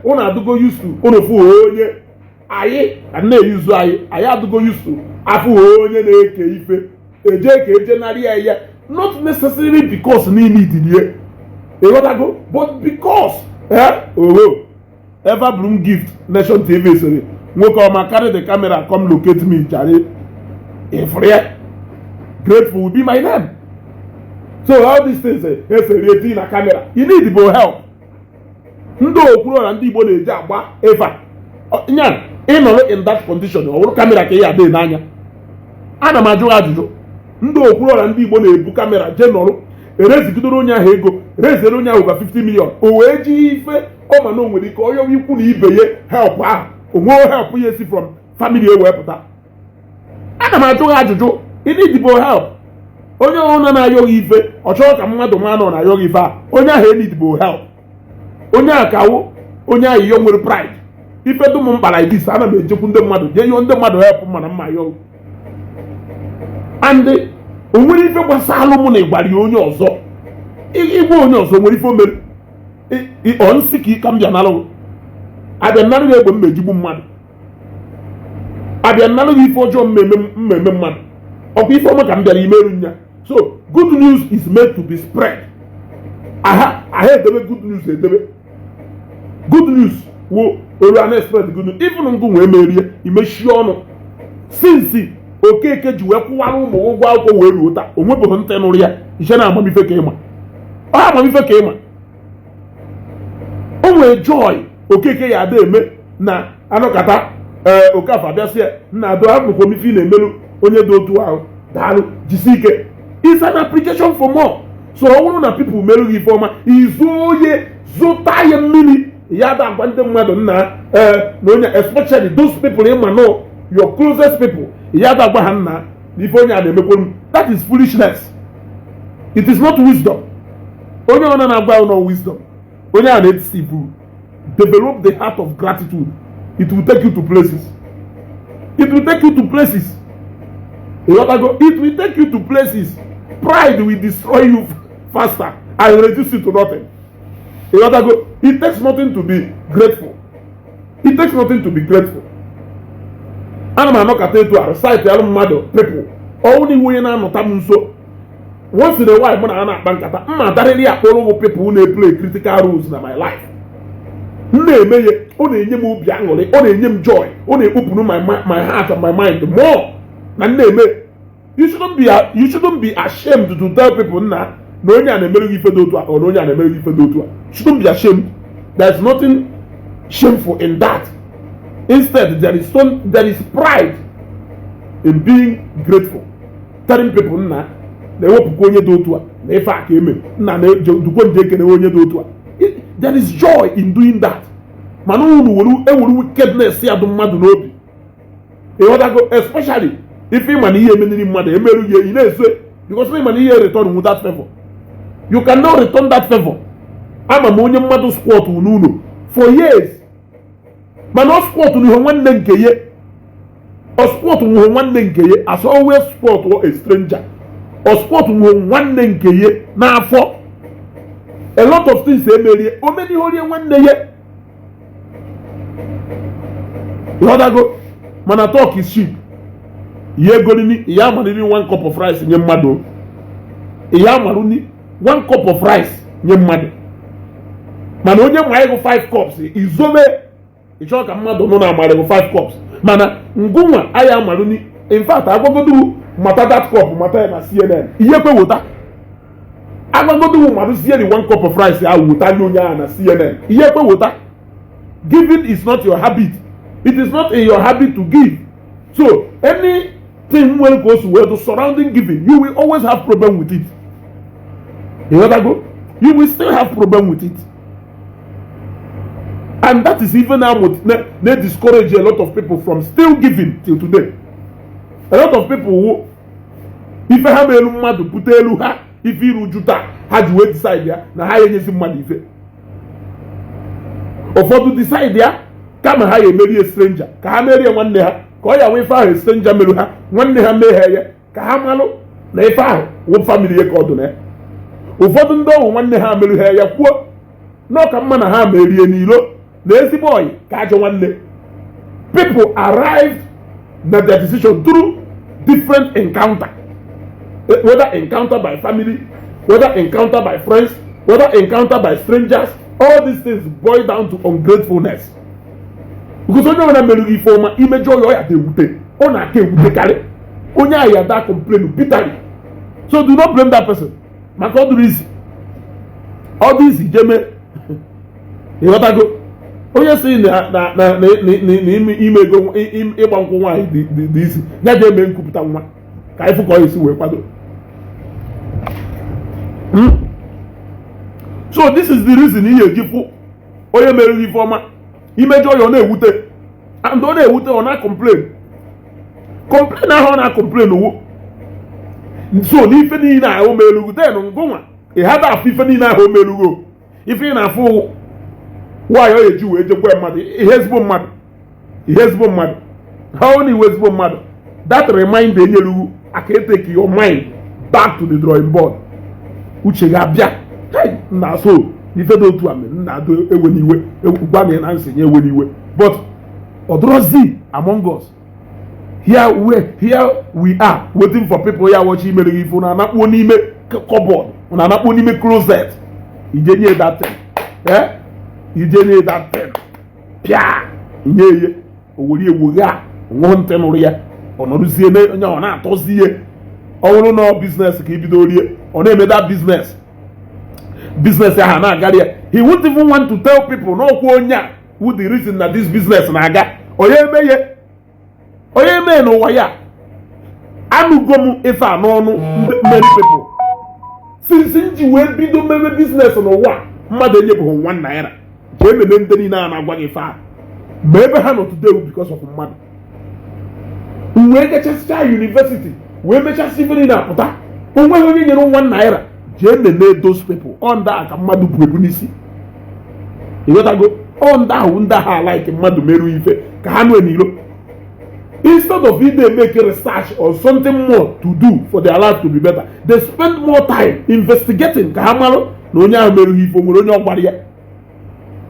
[SPEAKER 1] Ụnụ adụgo used to ụnụ fụ onye anyị na-eyuzu anyị, anyị adụgo used to afụ onye na-eke ife, eje ka eje narị ya ya, not necessarily because n'ime idilie, ịghọtago, but because oho Everbloom Gift Nation TV sịrị, "Nwoke ọma, carry the camera, come locate me jare." Ịfụrụ ya, grateful will be my name. So all these things eseri eti na camera, you need bụ help. Ndị okwuru na ndị Igbo na-eji agba efa nya ịnọrọ in that condition, ọ bụrụ camera ka ị ya adịghị n'anya. Ana m ajụ ajụjụ, ndị okwuru na ndị Igbo na-ebu camera jee nọrọ erezigidoro onye ahụ ego, rezere onye ahụ over 50 million, o wee ji ife ọ ma na o nwere ike onye ikwu na ibe ya help ahụ, o nwee help ya esi from family e wee pụta. Ana m ajụ ha ajụjụ, you need bụ help. Onye ọbụla na-ayọghị ife, ọ chọrọ ka mmadụ ma nọ na-ayọghị ife a, onye ahụ e-need bụ help. Onye a kawo onye ayịyọ nwere pride. Ife dum mkpa like this, ana m ejekwu ndị mmadụ jee yọọ ndị mmadụ help, mana mma yọọ and o nwere ife gbasalụ mụ na ịgwara ya onye ọzọ, ịgwa onye ọzọ nwere ife o mere ọ nsị ka ka m bịa nalụ, abịa nalụ gị egbe m ejigbu mmadụ, abịa nalụ gị ife ọjọọ mmemme mmemme mmadụ, ọkwa ife ọma ka m bịara imeru nya. So good news is made to be spread. Aha aha, edebe good news, edebe good news wo oru a na-spread good news. Even ngụ wee merie imechie ọnụ, since Okeke ji wee kwụwara ụmụ ụgwọ akwụkwọ wee ruo taa, o nwebụghị ntị nụrụ ya. Iche na amamife ka ịma, ọ amamife ka ịma. O nwere joy Okeke ya ada eme na anọkata. Ee, Okafọ abịasị ya, nna ado abụkwa m ife ị na-emelu onye dị otu ahụ, daalụ, jisi ike. It's an application for more. So ọ bụrụ na people merụ gị ife ọma, izu oye zụta ya mmiri ya da agwa ndị mmadụ nna, ee, na onye, especially those people ịma no your closest people, ya da agwa ha nna na ife onye a na-emekwa m. That is foolishness, it is not wisdom. Onye ọ na-agwa no wisdom, onye a na-etisi. Develop the heart of gratitude. It will take you to places, it will take you to places. Ịghọtago? It will take you to places. Pride will destroy you faster and reduce you to nothing. Ịghọtago? It takes nothing to be grateful, it takes nothing to be grateful. Ana m anọkọta etu a recite alụ mmadụ people ọnwụ na iwu onye na-anọta m nso once in a while, mụ na ha na-akpa nkata, mma adarịrị akpọrọ ụgwọ people na-play critical roles na my life. M na-eme ya, ọ na-enye m obi aṅụrị, ọ na-enye m joy, ọ na-ekpupụrụ my heart and my mind more na m na-eme. You shouldn't be ashamed to tell people nna na onye a na-emere gị ife dị otu a or na onye a na-emere gị ife dị otu a. You shouldn't be ashamed. There is nothing shameful in that. Instead, there is pride in being grateful, telling people nna na-ewepụkwa onye dị otu a na ife a ka eme nna na dukwe nje ekene onye dị otu a. There is joy in doing that. Mana unu were ewere wickedness ya dị mmadụ n'obi, ịghọtago? Especially ife ịma na ihe emeniri mmadụ emerụ ya, ị na-eso because ịma na ihe return with that favor, you cannot return that favor. Ama m onye mmadụ squat n'ụlọ for years, mana ọ squat n'ihe nwanne nke ya, ọ squat nwụrụ nwanne nke ya, as always squat a stranger, ọ squat nwụrụ nwanne nke ya n'afọ. A lot of things emerie, o menihe orie nwanne ya, ịghọtago? Mana talk is cheap. Ihe egolini ihe amariri one cup of rice nye mmadụ, ihe amaruni one cup of rice nye mmadụ, mana onye ma ịgụ 5 cups izobe, ị chọọ ka mmadụ nụ na amarịgụ 5 cups, mana ngụnwa anyị amaruni. In fact, agwagodu mata that cup, mata ya na CNN, ihe kwe wota agwagodu marụzie the one cup of rice ahụ wota nye onye ahụ na CNN, ihe kwe wota. Giving is not your habit, it is not in your habit to give. So anything nwere ka o si wee do surrounding giving, you will always have problem with it. Ịghọtago? You will still have problem with it, and that is even now na discourage a lot of people from still giving till today. A lot of people who ife ha ma elu mmadụ bute elu ha ife iru uju taa, ha ji wee decide ya na ha enyezi mmadụ ife. Ụfọdụ decide ya kama ha ya emerie stranger, ka ha merie nwanne ha, ka ọ ya nwe ife ahụ stranger merụ ha, nwanne ha mee ha ya, ka ha malụ na ife ahụ wụ family ya ka ọ dị na ya. Ụfọdụ ndị ọhụ nwanne ha merụ ha ya kwuo. Na ọka mma na ha merie n'ilo na ezigbo oyi ka ajọ nwanne. People arrived na their decision through different encounter, whether encounter by family, whether encounter by friends, whether encounter by strangers. All these things boil down to ungratefulness, because onye ọbụla mere gị ife ọma, imejọ ya, ọ ya dị ewute, ọ na-aka ewutekarị onye ahụ ya da complain bitterly. So do not blame that person, maka ọ dụrụ isi, ọ dị isi jeme. Ịghọtago? Onye si na ime ego, ịgba nkwụ nwaanyị dị isi, ya ga-eme nkupụta nwa ka anyị fụ ka ọ esi wee kwado. So this is the reason ihe eji fụ onye mere gị ife ọma, imejọ ya, ọ na-ewute, and ọ na-ewute, ọ na-complain. Complain ahụ ọ na-complain owo so n'ife niile ahụ melugo. Then ngụnwa ị hada afụ ife niile ahụ o melugo. Ife ị na-afụ, nwaanyị ọ eji wee jekwa mmadụ ihe ezigbo mmadụ, ihe ezigbo mmadụ ha ọ na iwe ezigbo mmadụ. That reminder enyelugu aka take your mind back to the drawing board. Uche ga-abịa. Hey, nna, so ife dị otu a mere nna ado ewe n'iwe. Gwa m na nsị nye ewe n'iwe, but ọ dọrọzi among us here. We are waiting for people ya watch imere gị ife na anakpuo n'ime cupboard, na anakpuo n'ime closet, ije nye that thing, eh, ije nye that thing, pịa nye ihe o were ewu gha onwe ntị nụrụ ya. Ọ nọrụzie onye ọ na-atọzi ihe. Ọ bụrụ na ọ business ka ibido rie, ọ na-eme that business, business ahụ na-agara ya. He won't even want to tell people n'ọkwa onye a who the reason na this business na-aga. Onye emeghe, onye eme n'ụwa ya. Anụgo m ife a n'ọnụ many people. Since m ji wee bido mebe business n'ụwa, mmadụ enyebeghị ₦1. Jee meme ndị niile a na-agwa gị ife a ma ebe ha nọ today because of mmadụ. M wee gachasịcha university, wee mechasị ife niile apụta, onweghị onye nyere ₦1. Jee nene those people. Ọ ndị a ka mmadụ bụ ebu n'isi. Ịghọtago? Ọ ndị ahụ, ndị ahụ alike mmadụ merụ ife ka ha nụ n'ilo. Instead of either make research or something more to do for their life to be better, they spend more time investigating ka ha marụ na onye ahụ merụghị ife o nwere onye ọ gwara ya.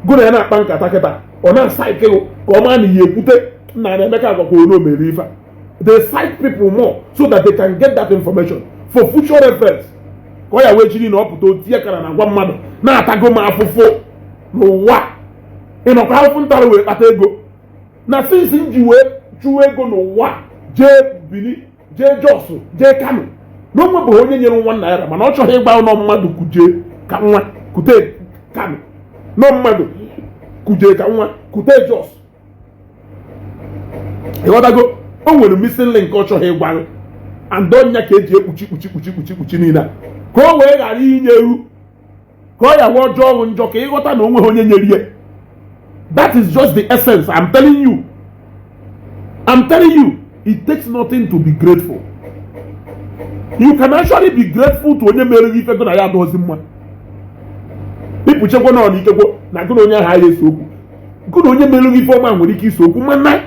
[SPEAKER 1] Gụ na ya na-akpa nkata kịta, ọ na-asaịkị ka ọ maa na ihe ekwute nna na Emeka gwakwa onye o mere ife a. They cite people more so that they can get that information for future reference, ka ọ ya wee jiri na ọ pụta otinye kara na agwa mmadụ na-atago m afụfụ n'ụwa. Ịnọkwa afụfụ ntara wee kpata ego na since m ji wee chụwa ego n'ụwa, jee Bini, jee Jos, jee Kano, na o nwebụghị onye nyere ₦1. Mana ọ chọghị ịgba ụlọ mmadụ kuje ka nwa kute Kano, nọ mmadụ kuje ka nwa kute Jos. Ịghọtago? O nwere missing link ọ chọghị ịgwa gị, and ọnya ka eji ekpuchi kpuchi kpuchi kpuchi kpuchi niile a, ka o wee ghara inye ewu, ka ọ ya wee ọjọọ ọgwụ njọ, ka ịghọta na o nweghị onye nyere ihe. That is just the essence. I'm telling you, I'm telling you, it takes nothing to be grateful. You can actually be grateful to onye mere gị ife gị na ya adọghịzi mma. Ịpụchekwa na ọ na ikekwe na gị na onye ahụ agha ese okwu. Gị na onye mere gị ife ọma nwere ike ise okwu, mana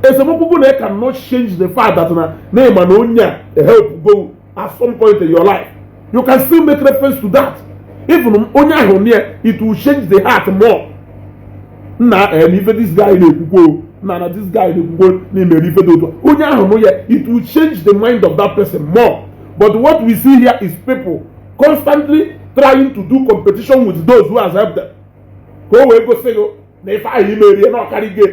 [SPEAKER 1] esemokwu gị na cannot change the fact that na ịma na onye a help go at some point in your life. You can still make reference to that. Even onye ahụ near, it will change the heart more. Nna em, ife this guy na-ekwukwo o, nna, na this guy na-ekwukwo na imere ife dị otu a. Onye ahụ nụ ya, it will change the mind of that person more. But what we see here is people constantly trying to do competition with those who has helped them, ka o wee gosi gị na ife ahụ imerie na ọkarị gị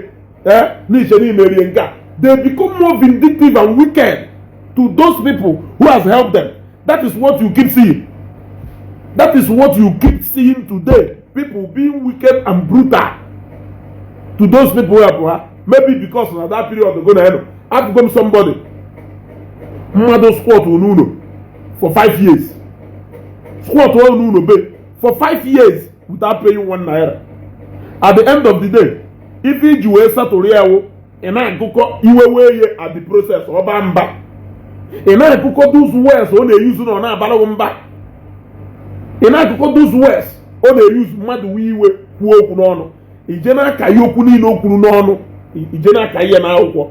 [SPEAKER 1] ee n'iche na imerie nke a. They become more vindictive and wicked to those people who has helped them. That is what you keep seeing. That is what you keep seeing today, people being wicked and brutal to those people who help ha, maybe because na that period go na eno afụgo m somebody, mmadụ squat n'ụlọ for 5 years, squat n'ụlọ be for 5 years without paying ₦1. At the end of the day, ife iji wee setụrụ ya wụ ị na-agụkọ iwe wee ye at the process ọ baa mba, ị na-agụkọ those words ọ na-eyuzu na ọ na-abara gị mba. Ị na-agụkọ those words ọ na-eyuzu mmadụ wee iwe kwuo okwu n'ọnụ, ije na-aka ihe okwu niile o kwuru n'ọnụ, ije na-aka ihe n'akwụkwọ.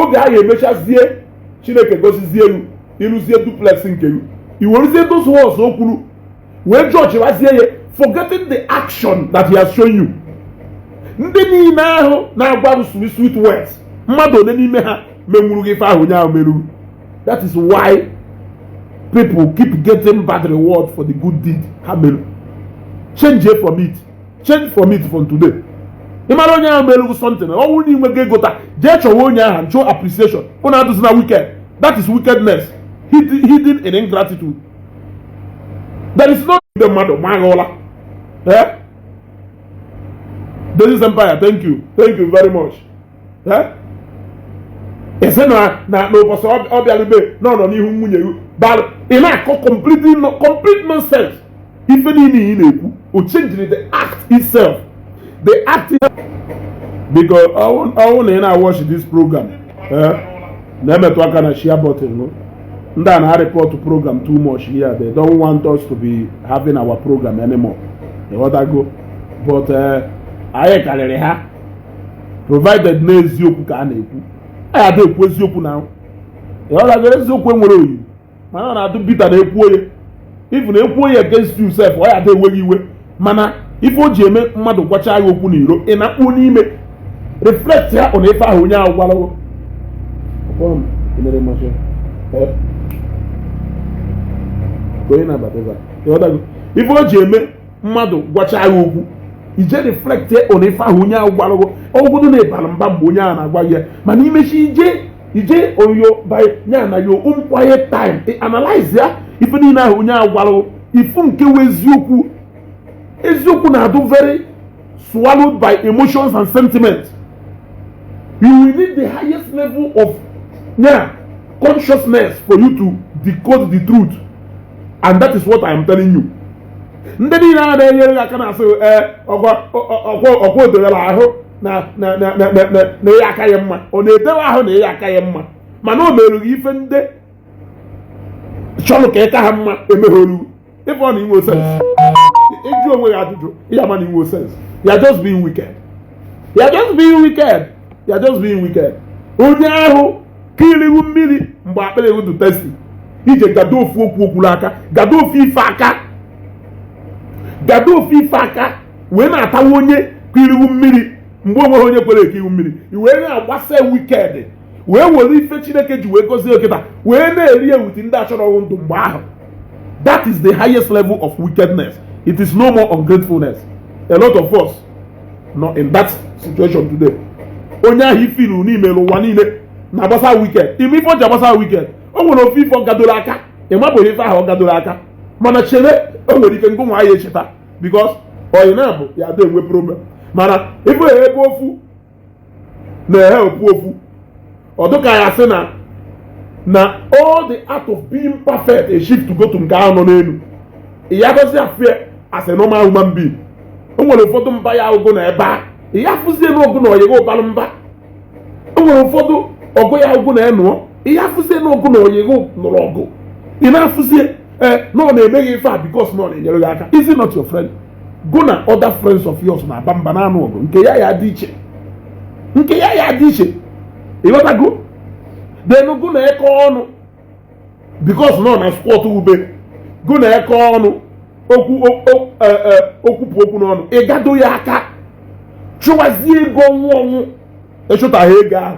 [SPEAKER 1] Oge a ga-emechazie, Chineke gozizie elu, ịrụzie duplex nke gị, i werezie those words o kwuru wee jọjiwazie ya. Forgetting the action that he has shown you. Ndị niile ahụ na-agwa m sweet sweet words, mmadụ one n'ime ha menwuru gị ife ahụ onye ahụ meruru? That is why people keep getting bad reward for the good deed ha mere. Change from it, change from it from today. Ị mara onye ahụ meruru something, ọ bụrụ na ị nweghị ego taa, jee chọwa onye ahụ and show appreciation. Ụnụ adụzi na wicked. That is wickedness hidden in ingratitude. There is no ndị mmadụ ma aghọọla. Eh? This Empire, thank you, thank you very much. Eh? Ese na n'ụbọchị ọ bịara be na ọ nọ n'ihu nwunye gị daalụ, ị na-akọ completely, no, complete nonsense. Ife niile ị na-ekwu, o changed the act itself, the act. Biko, ọwụ na ị na-watch this program, eh, na-emetụ aka na share button, no? Ndị a na-report program too much here. They don't want us to be having our program anymore, ịghọtago? But anyị karịrị ha, provided na eziokwu ka a na-ekwu. Anyị ada ekwu eziokwu na, ịghọtago? Eziokwu enwere oyiyi, mana ọ na-adụ bitter na ekwu onye even ekwu onye against you sef, ọ ya ada enweghị iwe. Mana ife o ji eme mmadụ gwacha ya okwu n'iro, ị na-akpụ n'ime reflect ya on ife ahụ onye ahụ gwara gị. Ọkpọrọ m, ị mere mmasị. Eh? Ka onye na-abata ebe a. Ịghọtago? Ife o ji eme mmadụ gwacha ya okwu, ije reflect on ife ahụ onye ahụ gwara gị, ọgwụgodo na ịbara mba mgbe onye ahụ na-agwa gị ya, mana imechi ije on your by ya na your own quiet time, ị analyze ya ife niile ahụ onye ahụ gwara gị, ifu nke wụ eziokwu. Eziokwu na-adụ very swallowed by emotions and sentiment. You will need the highest level of, yeah, consciousness for you to decode the truth, and that is what I am telling you. Ndị niile a na-enyere gị aka na-asị, ee, ọkwa ọkwa odewere ahụ na ịya aka ya mma, ọ na-edewe ahụ na ịya aka ya mma, mana o mere gị ife ndị chọrọ ka ịka ha mma emegholu. Ife ọ na inwe sense, ịjụ onwe gị ajụjụ, ịya ma na inwe sense. You are just being wicked, you are just being wicked, you are just being wicked. Onye ahụ kiriwu mmiri mgbe akpịrị ewu thirsty, ije gado ofu okwu okwuru aka, gado ofu ife aka, gado ofu ife aka, wee na-atawa onye kiriwu mmiri mgbe onweghị onye kwere eke iwu mmiri, i wee na-agbasa wicked, wee were ife Chineke ji wee gozie okịta wee na-eri ewuti ndị achọrọ ndụ mgbe ahụ. That is the highest level of wickedness. It is no more ungratefulness. A lot of us nọ in that situation today. Onye ahụ ifilu n'ime ụwa niile na-agbasa wicked ime ife o ji agbasa wicked, o nwere ofe ife ọ gadoro aka, ị mabụghị ife ahụ ọ gadoro aka, mana chere, o nwere ike ngụ nwa ya echeta, because oyi na bụ ya ada enwe problem. Mana ife ebe ofu na-ehe ofu ofu, ọ dịka ya sị na all the art of being perfect, a shift to go to nke ahụ nọ n'elu, ya gozi afie as a normal human being. O nwere ụfọdụ mba ya ụgụ na ebe a, ya fụzie n'ọgụ na oyighe ụbalụ mba. O nwere ụfọdụ ọgụ ya ụgụ na enụọ, ihe afụzie n'ọgụ na oyighe nụrụ ọgụ. Ị na-afụzie, ee, na ọ na-eme gị ife a because na ọ na-enyere gị aka. Is it not your friend? Go na other friends of yours na-aba mba na-anụ ọgụ, nke ya ya dị iche, nke ya ya dị iche, ịghọtago? Then gụ na eke ọnụ because nọ na squat ube, gụ na eke ọnụ okwu okwupụ okwu n'ọnụ, ịgado ya aka, chụwazie ego ọnwụ ọnwụ, ịchụtaghị ego ahụ,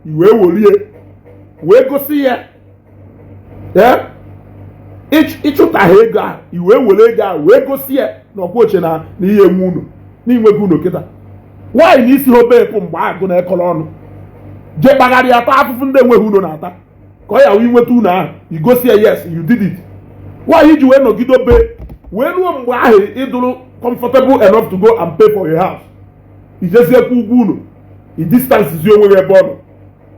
[SPEAKER 1] i wee werie wee gosi ya. Ee, ịchụtaghị ego ahụ, i wee were ego ahụ wee gosi ya na ọkwa oche na ihe enwe unu n'inweghị unu kịta. Nwaanyị na isi hobe ekwu mgbe agụ na ekọrọ ọnụ, jee kpagharịa taa afụfụ ndị enweghị unu na-ata, ka ọ ya wee nweta unu ahụ, igosi ya, yes, you did it. Nwaanyị ji wee nọgide be wee ruo mgbe ahụ ịdụrụ comfortable enough to go and pay for your house, ijeziekwa ụgwọ unu, i distance zi onwe gị ebe ọ nọ.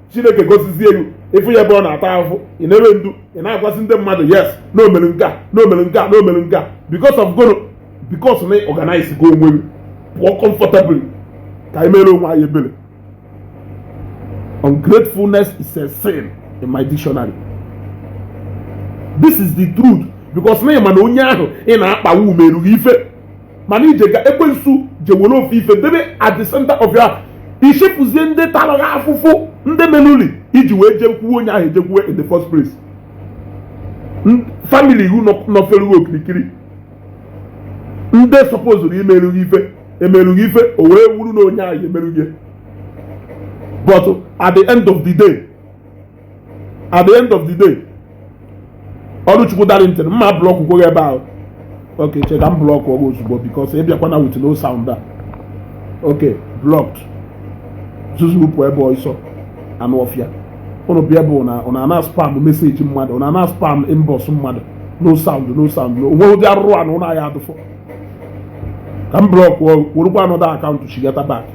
[SPEAKER 1] Chineke gosizie elu, ịfụ ya ebe ọ na-ata ahụhụ, ị na-ewe ndu, ị na-agwazi ndị mmadụ, yes, na omere nke a, na omere nke a, na omere nke a, because of goro, because na organize go onwe gị pụọ comfortably. Ka anyị mere onwe anyị ebere. Ungratefulness is a sin in my dictionary. This is the truth, because na ịma na onye ahụ ị na-akpawu umerughị ife, mana ije ga ekwensu je were ofe ife debe at the center of your ichefuzie ndị tara gị afụfụ, ndị menuli iji wee jekwuo onye ahụ ejekwuo in the first place. Family iwu nọfere okirikiri. Ndị supposed imerughị ife emerughị ife, o wee wuru na onye ahụ emerughị. But at the end of the day, at the end of the day, Ọlụchukwu Darlington, mma block kwoghị ebe ahụ. Ok, che ka m block ọgụ ozugbo, because ị bịakwana with no sound a. Ok, blocked. Zuzu pụ ebe ọsọ, anụ ọfịa. Ụnụ bịa bụ na ụnụ ana spam message mmadụ, ụnụ ana spam inbox mmadụ. No sound, no sound, no onwe ụdị arụrụ anụ ụnụ anyị adụfọ. Ka m block werukwa another account chigata back.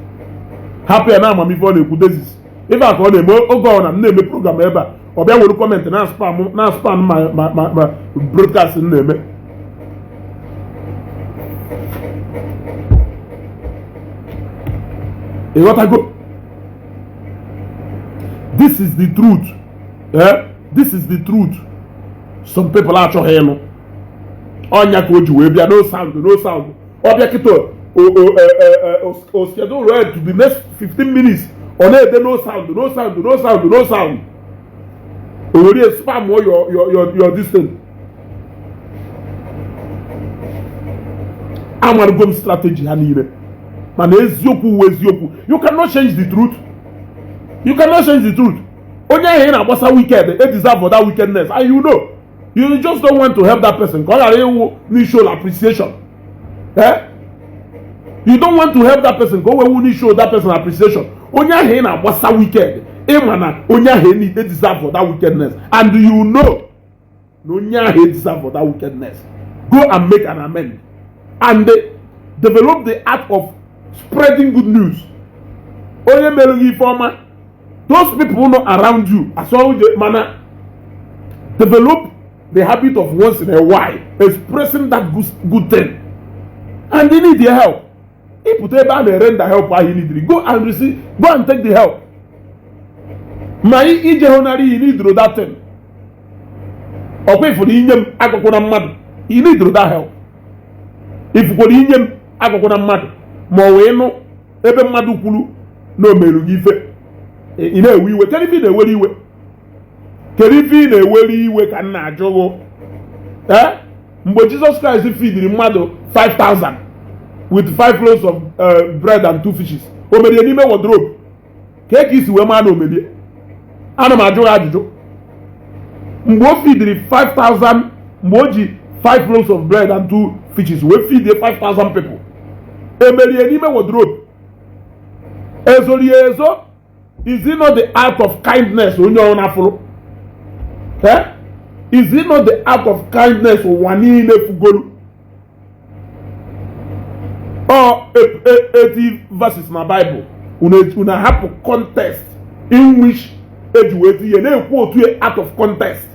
[SPEAKER 1] Hapụ ya na amamife ọ na-ekwu. Dezis ife a ka ọ na-eme oge ọ na m na-eme program ebe a. Ọ bịa were comment na spam, na spam ma broadcast m na-eme. Ịghọtago? This is the truth, eh? This is the truth some people achọghị ịnụ. Ọnya ka o ji wee bịa no sound, no sound. Ọ bịa kịta, o schedule to the next 15 minutes, ọ na-ede no sound, no sound, no sound, no sound. O were spam your this thing. Amarụgo m strategy ha niile, mana eziokwu wu eziokwu. You cannot change the truth, you cannot change the truth. Onye ahụ ị na-agbasa wicked e deserve for that wickedness, and you know you just don't want to help that person ka ọ ghara ịwụ n'ishow appreciation. Eh? You don't want to help that person ka o wee wu n'ishow that person appreciation. Onye ahụ ị na-agbasa wicked, ịma na onye ahụ e deserve for that wickedness, and you know na onye ahụ e deserve for that wickedness. Go and make an amend and develop the art of spreading good news. Onye mere gị ife ọma, those people nọ around you asọ mana develop the habit of once in a while expressing that good thing. And they need your help. Ịpụta ebe a na-ere nda help ahụ need, go and receive, go and take the help. Ma ije hụnarị you need that thing. Ọkwa ifuru inye m agwakwụna mmadụ, you need that help. Ifukwara inye m agwakwụna mmadụ, ma ọ wee nụ ebe mmadụ kwuru na o merụ gị ife, ị na-ewe iwe. Kedu ife ị na-ewere iwe? Kedu ife ị na-ewere iwe ka m na-ajụghụ? Ee, mgbe Jizọs Kraịst fidiri mmadụ 5000 with 5 loaves of bread and 2 fishes, o merie n'ime wardrobe? Ka ka isi wee maa na o merie? Ana m ajụ ya ajụjụ. Mgbe o fidiri 5000, mgbe o ji 5 loaves of bread and 2 fishes wee fidie 5000 people, emerie n'ime wardrobe? Ezorie ezo? Is it not the act of kindness onye ọ na-afụrụ? Eh? Is it not the act of kindness ụwa niile fugolu? Ọ 80 verses na Bible unu ahapụ context in which eji wee tinye na-ekwu otu out of context.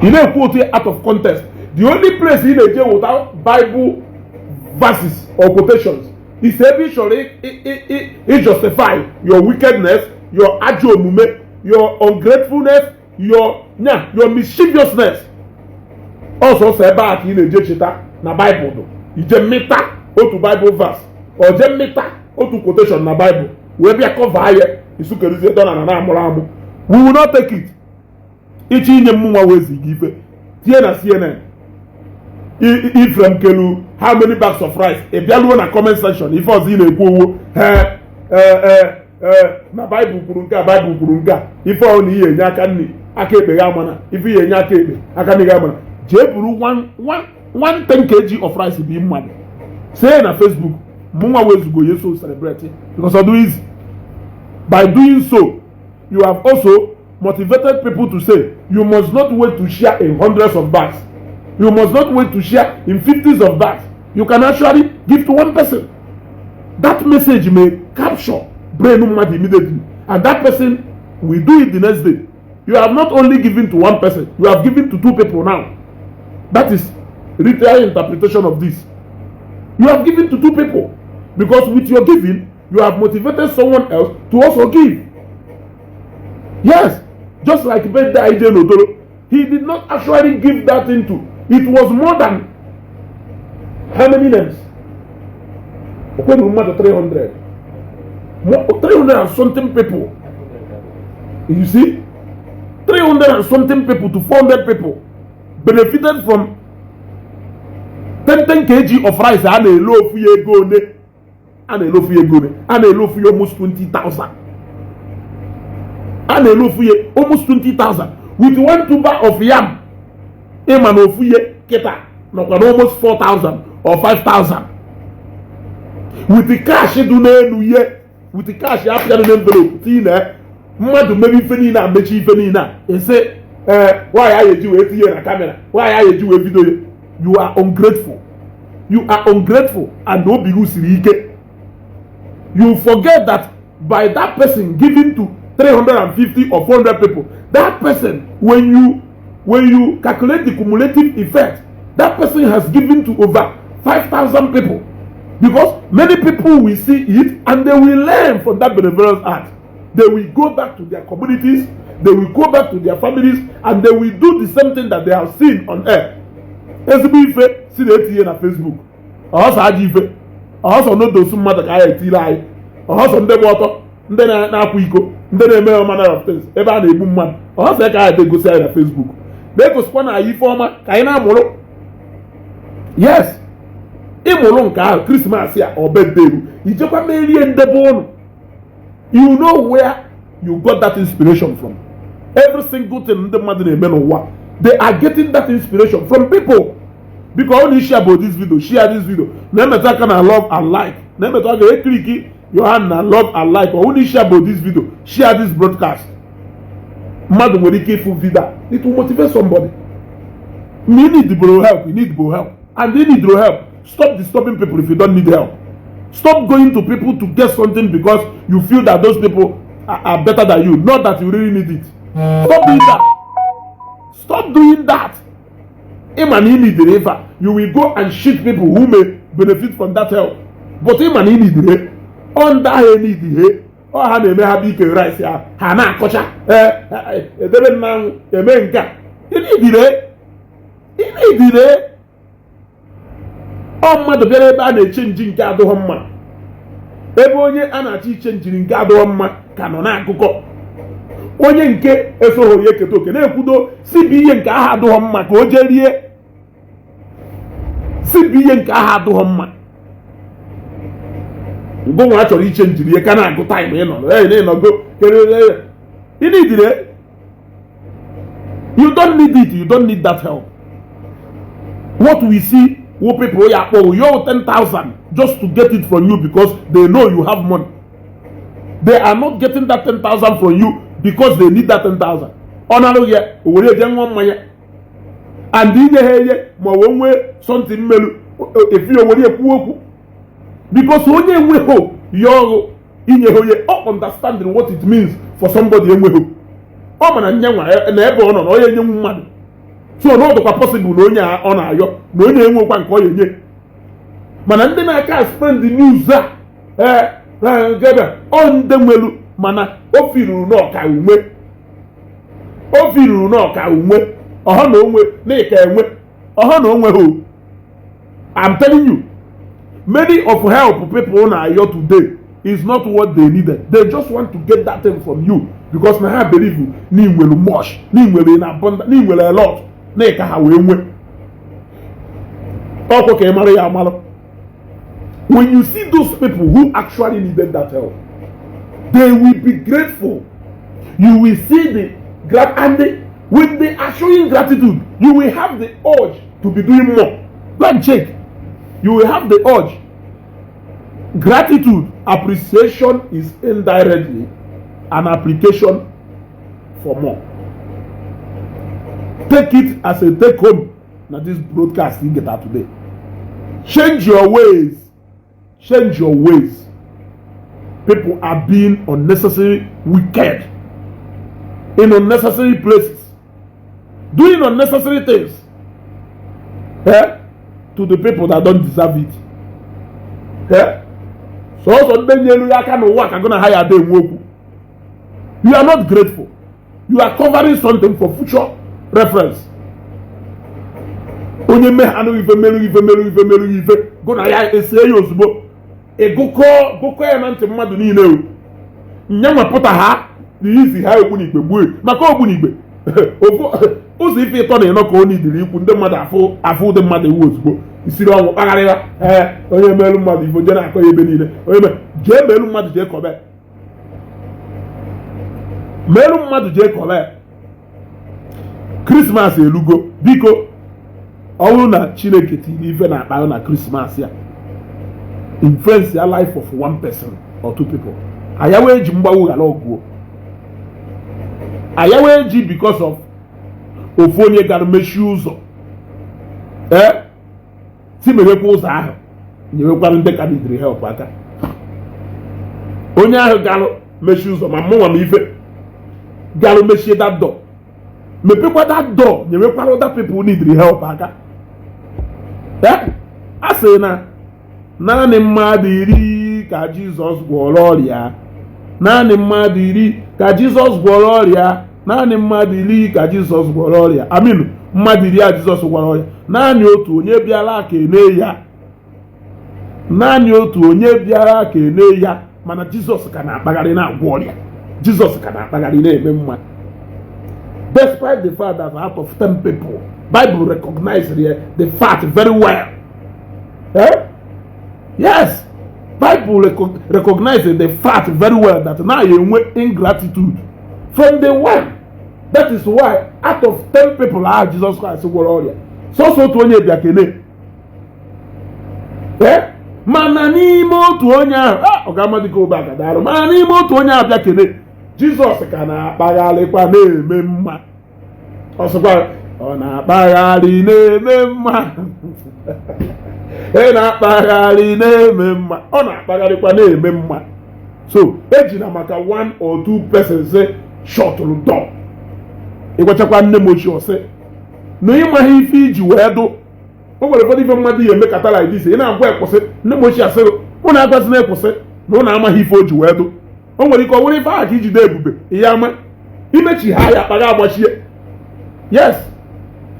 [SPEAKER 1] Ị na-ekwu otu out of context. The only place ị na-eje without Bible verses or quotations is ebe ị chọrọ ị justify your wickedness, your ajọ omume, your ungratefulness, your mischievousness. Ọsọsọ ebe a ka ị na-eje cheta na Bible dụ. Ije mmịta otu Bible verse, ọ je mmịta otu quotation na Bible wee bịa cover ya, isukerizie dọna na na-amụrụ amụ. We will not take it. Ịchọ inye m nwa wee ziga ife tinye na CNN. Ifrem kelu how many bags of rice, ị bịaluo na comment section, ife ọzọ ị na-ekwu owo na Bible kwuru nke a, Bible kwuru nke a. Ife ọ na ihe enye aka nri aka ekpe gị amana, ife ihe enye aka ekpe aka nri gị amana. Jee buru 1 10 kg of rice bụ mmadụ see na Facebook, mụnwa wezugo yeso celebrate, because ọ dị easy. By doing so, you have also motivated people to say you must not wait to share in hundreds of bags, you must not wait to share in fifties of bags. You can actually give to one person. That message may capture brain mmadụ immediately, and that person will do it the next day. You have not only given to one person, you have given to two people now. That is literal interpretation of this. You have given to two people because with your giving, you have motivated someone else to also give. Yes, just like birthday Ije Notoro, he did not actually give that into it. Was more than how many names? Okwenu mmadụ 300, 300 and something people. You see, 300 and something people to 400 people benefited from. 10 10 kg of rice, a na-ele ofu ya ego one? A na-ele ofu ya ego one? A na-ele ofu ya almost 20,000. A na-ele ofu ya almost 20,000 with one tuber of yam. Ịma na ofu ihe kịta nọkwa na almost 4,000 or 5,000 with the cash dị n'elu ihe, with the cash apịara na envelope tii na mmadụ mebe ife niile a, mechi ife niile a, ese ee, nwaanyị a eji wee tinye na camera, nwaanyị a eji wee video ya. You are ungrateful, you are ungrateful, and obi gị siri ike. You forget that by that person giving to 350 or 400 people, that person, when you calculate the cumulative effect, that person has given to over 5,000 people, because many people will see it and they will learn from that benevolence act. They will go back to their communities, they will go back to their families, and they will do the same thing that they have seen on air. Ezigbo ife si na-etinye na Facebook, ọsọ ajọ ife, ọsọ nodosu mmadụ ka anyị etiri anyị, ọsọ ndị gba ọtọ, ndị na-akwa iko, ndị na-eme all manner of things, ebe a na-egbu mmadụ, ọsọ ka anyị egosi anyị na Facebook. Na-egosikwa na anyị ife ọma ka anyị na-amụrụ. Yes, ịmụrụ nke ahụ Christmas a, ọ birthday, ijekwa merie ndebe ụnụ. You know where you got that inspiration from? Every single thing ndị mmadụ na-eme n'ụwa, they are getting that inspiration from people. Biko, ọ na share about this video, share this video, na-emetụ aka na love and like, na-emetụ aka e click your hand na love and like. Ọ na share about this video, share this broadcast. Mmadụ nwere ike ịfụ video, it will motivate somebody. You need bro help, you need bro help, and you need bro help. Stop disturbing people if you don't need help. Stop going to people to get something because you feel that those people are better than you, not that you really need it. Stop doing that, stop doing that. Ịma na ị need ife a, you will go and shit people who may benefit from that help, but ịma na ị need ọ, ndị ahụ need ihe ọ ha na-eme, ha bụ ike rice ha, ha na-akọcha, ee, edebe mmanwụ eme nke a. Ị need, ị need. Ọ mmadụ bịara ebe a na-eche nji nke adịghị mma, ebe onye a na-achọ iche njiri nke adịghị mma ka nọ n'akụkọ, onye nke esoghị ya eketa oke na-ekwudo si bụ ihe nke ahụ adịghị mma ka o jee rie, si bụ ihe nke ahụ adịghị mma. Ngụnwa chọrọ iche njiri ya ka na-agụ time ị nọ ee na ịnọgo kere ị need. You don't need it, you don't need that help. What we see wo, people ya akpọ yo 10,000 just to get it from you because they know you have money. They are not getting that 10,000 from you because they need that 10,000. Ọ narụ ya, o were eje ṅụọ mmanya and inye ha enye, ma o nwee something mmelu efi, o were ekwu okwu because onye enweghị ya ọrụ inye ha onye ọ understanding what it means for somebody enweghị. Ọ mana nye nwa na ebe ọ nọ na onye enyenwu mmadụ, so na ọ dịkwa possible na onye a ọ na-ayọ na onye enwekwa nke ọ ya enye. Mana ndị na-aka spread the news a, ee, gebe ọ ndị nwelu, mana o firuru n'ọka ume, o firuru n'ọka ume ọha na onwe na ịka enwe ọha na onwe ho. I'm telling you, many of help people na-ayọ today is not what they needed. They just want to get that thing from you because na ha believe na ị nwere much, na ị nwere in abundance, na ị nwere a lot, na ịka ha wee nwee ọkwa ka ị mara ya amara. When you see those people who actually needed that help, they will be grateful. You will see the grat and when they are showing gratitude, you will have the urge to be doing more. Go and check, you will have the urge. Gratitude, appreciation is indirectly an application for more. Take it as a take home na this broadcast you get out today. Change your ways, change your ways. People are being unnecessary wicked in unnecessary places, doing unnecessary things, eh, to the people that don't deserve it, eh? Sọsọ ndị nyelu ya aka n'ụwa ka gụ na ha ya ada enwe okwu. You are not grateful. You are covering something for future reference. Onye mmeghanụ ife merụ ife merụ ife merụ ife, gụ na ya esie ya ozugbo, ịgụkọ gụkọ ya na ntị mmadụ niile. O nyanwa pụta ha na izi ha ogbunigwe gbuo maka ogbunigwe. Ofu ụzọ ife ịtọ na ịnọ ka ọ nidiri ikwu ndị mmadụ afụ afụ ụdị mmadụ iwu ozugbo isiri ọnwụ kpagharịa. Ee, onye meelu mmadụ ifo jee na-akọ ya ebe niile. Onye jee meelu mmadụ, jee kọbe meelu mmadụ, jee kọbe. Christmas elugo. Biko, ọ bụrụ na Chineke tiri ife na akpa na Christmas ya, influence ya life of one person or two people, aya wee ji mgbawu ghara ọgụo, aya wee ji because of ofu onye gara mechie ụzọ, ee, si meghekwa ụzọ ahụ, nyewekwara ndị ka nidiri help aka. Onye ahụ garụ mechie ụzọ, ma mụnwa m ife garụ mechie that door, mepekwa that door, nyewekwara other people nidiri help aka. Ee, a sị na naanị mmadụ 10 ka Jizọs gwọrọ ọrịa, naanị mmadụ 10 ka Jizọs gwọrọ ọrịa, naanị mmadụ 10 ka Jizọs gwọrọ ọrịa. Aminu mmadụ 10 a Jizọs gwọrọ ọrịa, naanị otu onye bịara kene ya, naanị otu onye bịara kene ya. Mana Jizọs ka na-akpagharị na-agwọ ọrịa, Jizọs ka na-akpagharị na-eme mma, despite the fact that out of 10 people, Bible recognized the fact very well, eh? Yes, Bible recognize the fact very well that now you enwe ingratitude from the one. That is why out of 10 people ah Jesus Christ gwọrọ ọrịa, sọsọ otu onye bịa kene. Eh, mana n'ime otu onye ahụ, ah, ọ ga-amadị ka obe agadarụ, mana n'ime otu onye ahụ bịa kene, Jizọs ka na-akpagharịkwa na-eme mma. Ọ sịkwa ọ na-akpagharị na-eme mma, ị na-akpagharị na-eme mma, ọ na-akpagharịkwa na-eme mma. So ejina maka one or two persons shutụrụ door. Ịgwachakwa nne m ochie, ọsị na ịmaghị ife iji wee dụ. O nwere ụfọdụ ife mmadụ ya emekata like this, ị na-agwa ekwụsị. Nne m ochie asịrị ụnụ agwazina ekwụsị na ụnụ amaghị ife o ji wee dụ. O nwere ike ọ nwere ife ahụ ka ijide ebube ihe ama imechi ha ya akpaga agbachie. Yes,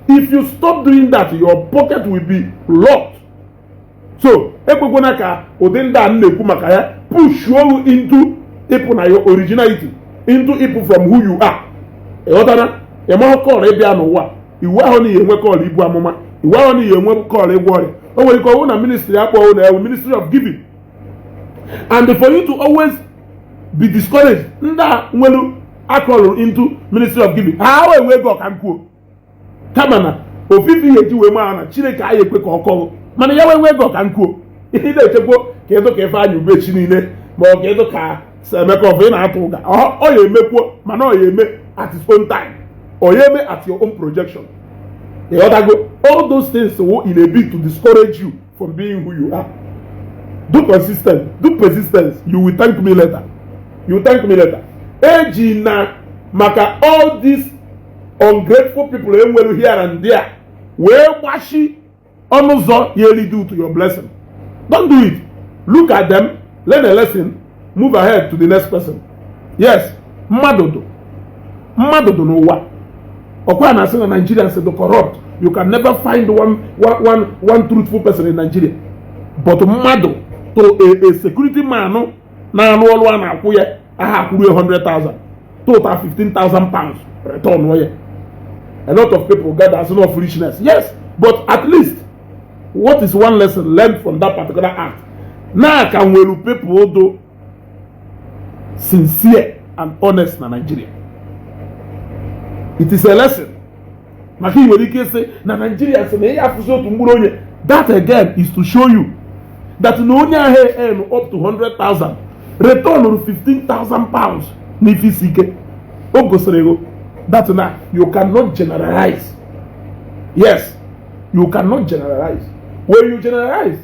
[SPEAKER 1] if you stop doing that, your pocket will be locked. So ekwekwana ka ụdị ndị a m na-ekwu maka ya push you into ịpụ na your originality, into ịpụ from who you are. Ịghọtara? Ịmahụ call ịbịa n'ụwa, iwu ahụ na enwe call ibu amụma, iwu ahụ na enwe call ịgwọ ọrịa. O nwere ike ọ bụrụ na ministry akpọ na ewu ministry of giving, and for you to always be discouraged. Ndị a nwere akọlụ into ministry of giving, ha wee nwee ego ọka nkwuo, kama na ofufe ihe eji wee maa na Chineke anyị ekwe ka ọ kọrọ, mana ya wee nwee ego ọka nkwuo. Ị na-echekwa ka ịdụ ka Ifeanyị Ubechi niile, ma ọ ka ịdụ ka Emeka ọfọ ị na-atụ ụga, ọ ya emekwuo, mana ọ ya eme at his own time, ọ ya eme at your own projection. Ịghọtago? All those things will in a bid to discourage you from being who you are. Do consistent, do persistence. You will thank me later, you will thank me later. Eji na maka all these ungrateful people enwere here and there wee gbachi ọnụ ụzọ ya lead to your blessing. Don't do it. Look at them, learn a lesson, move ahead to the next person. Yes, mmadụ dụ, mmadụ dụ n'ụwa. Ọkwa na asị na Nigerians dị corrupt. You can never find one truthful person in Nigeria, but mmadụ to a security man na-arụ ọrụ a na-akwụ ya aha akwụrụ ya 100,000, total £15,000 return ya. A lot of people gather as no foolishness. Yes, but at least what is one lesson learned from that particular act? Na ka nwere people do sincere and honest na Nigeria. It is a lesson, maka ị nwere ike ịsị na Nigeria sị na ihe afụzi otu mkpụrụ onye. That again is to show you that na onye ahụ earn up to 100,000 return £15,000 n'ife isi ike. O gosiri ego that na you cannot generalize. Yes, you cannot generalize. When you generalize,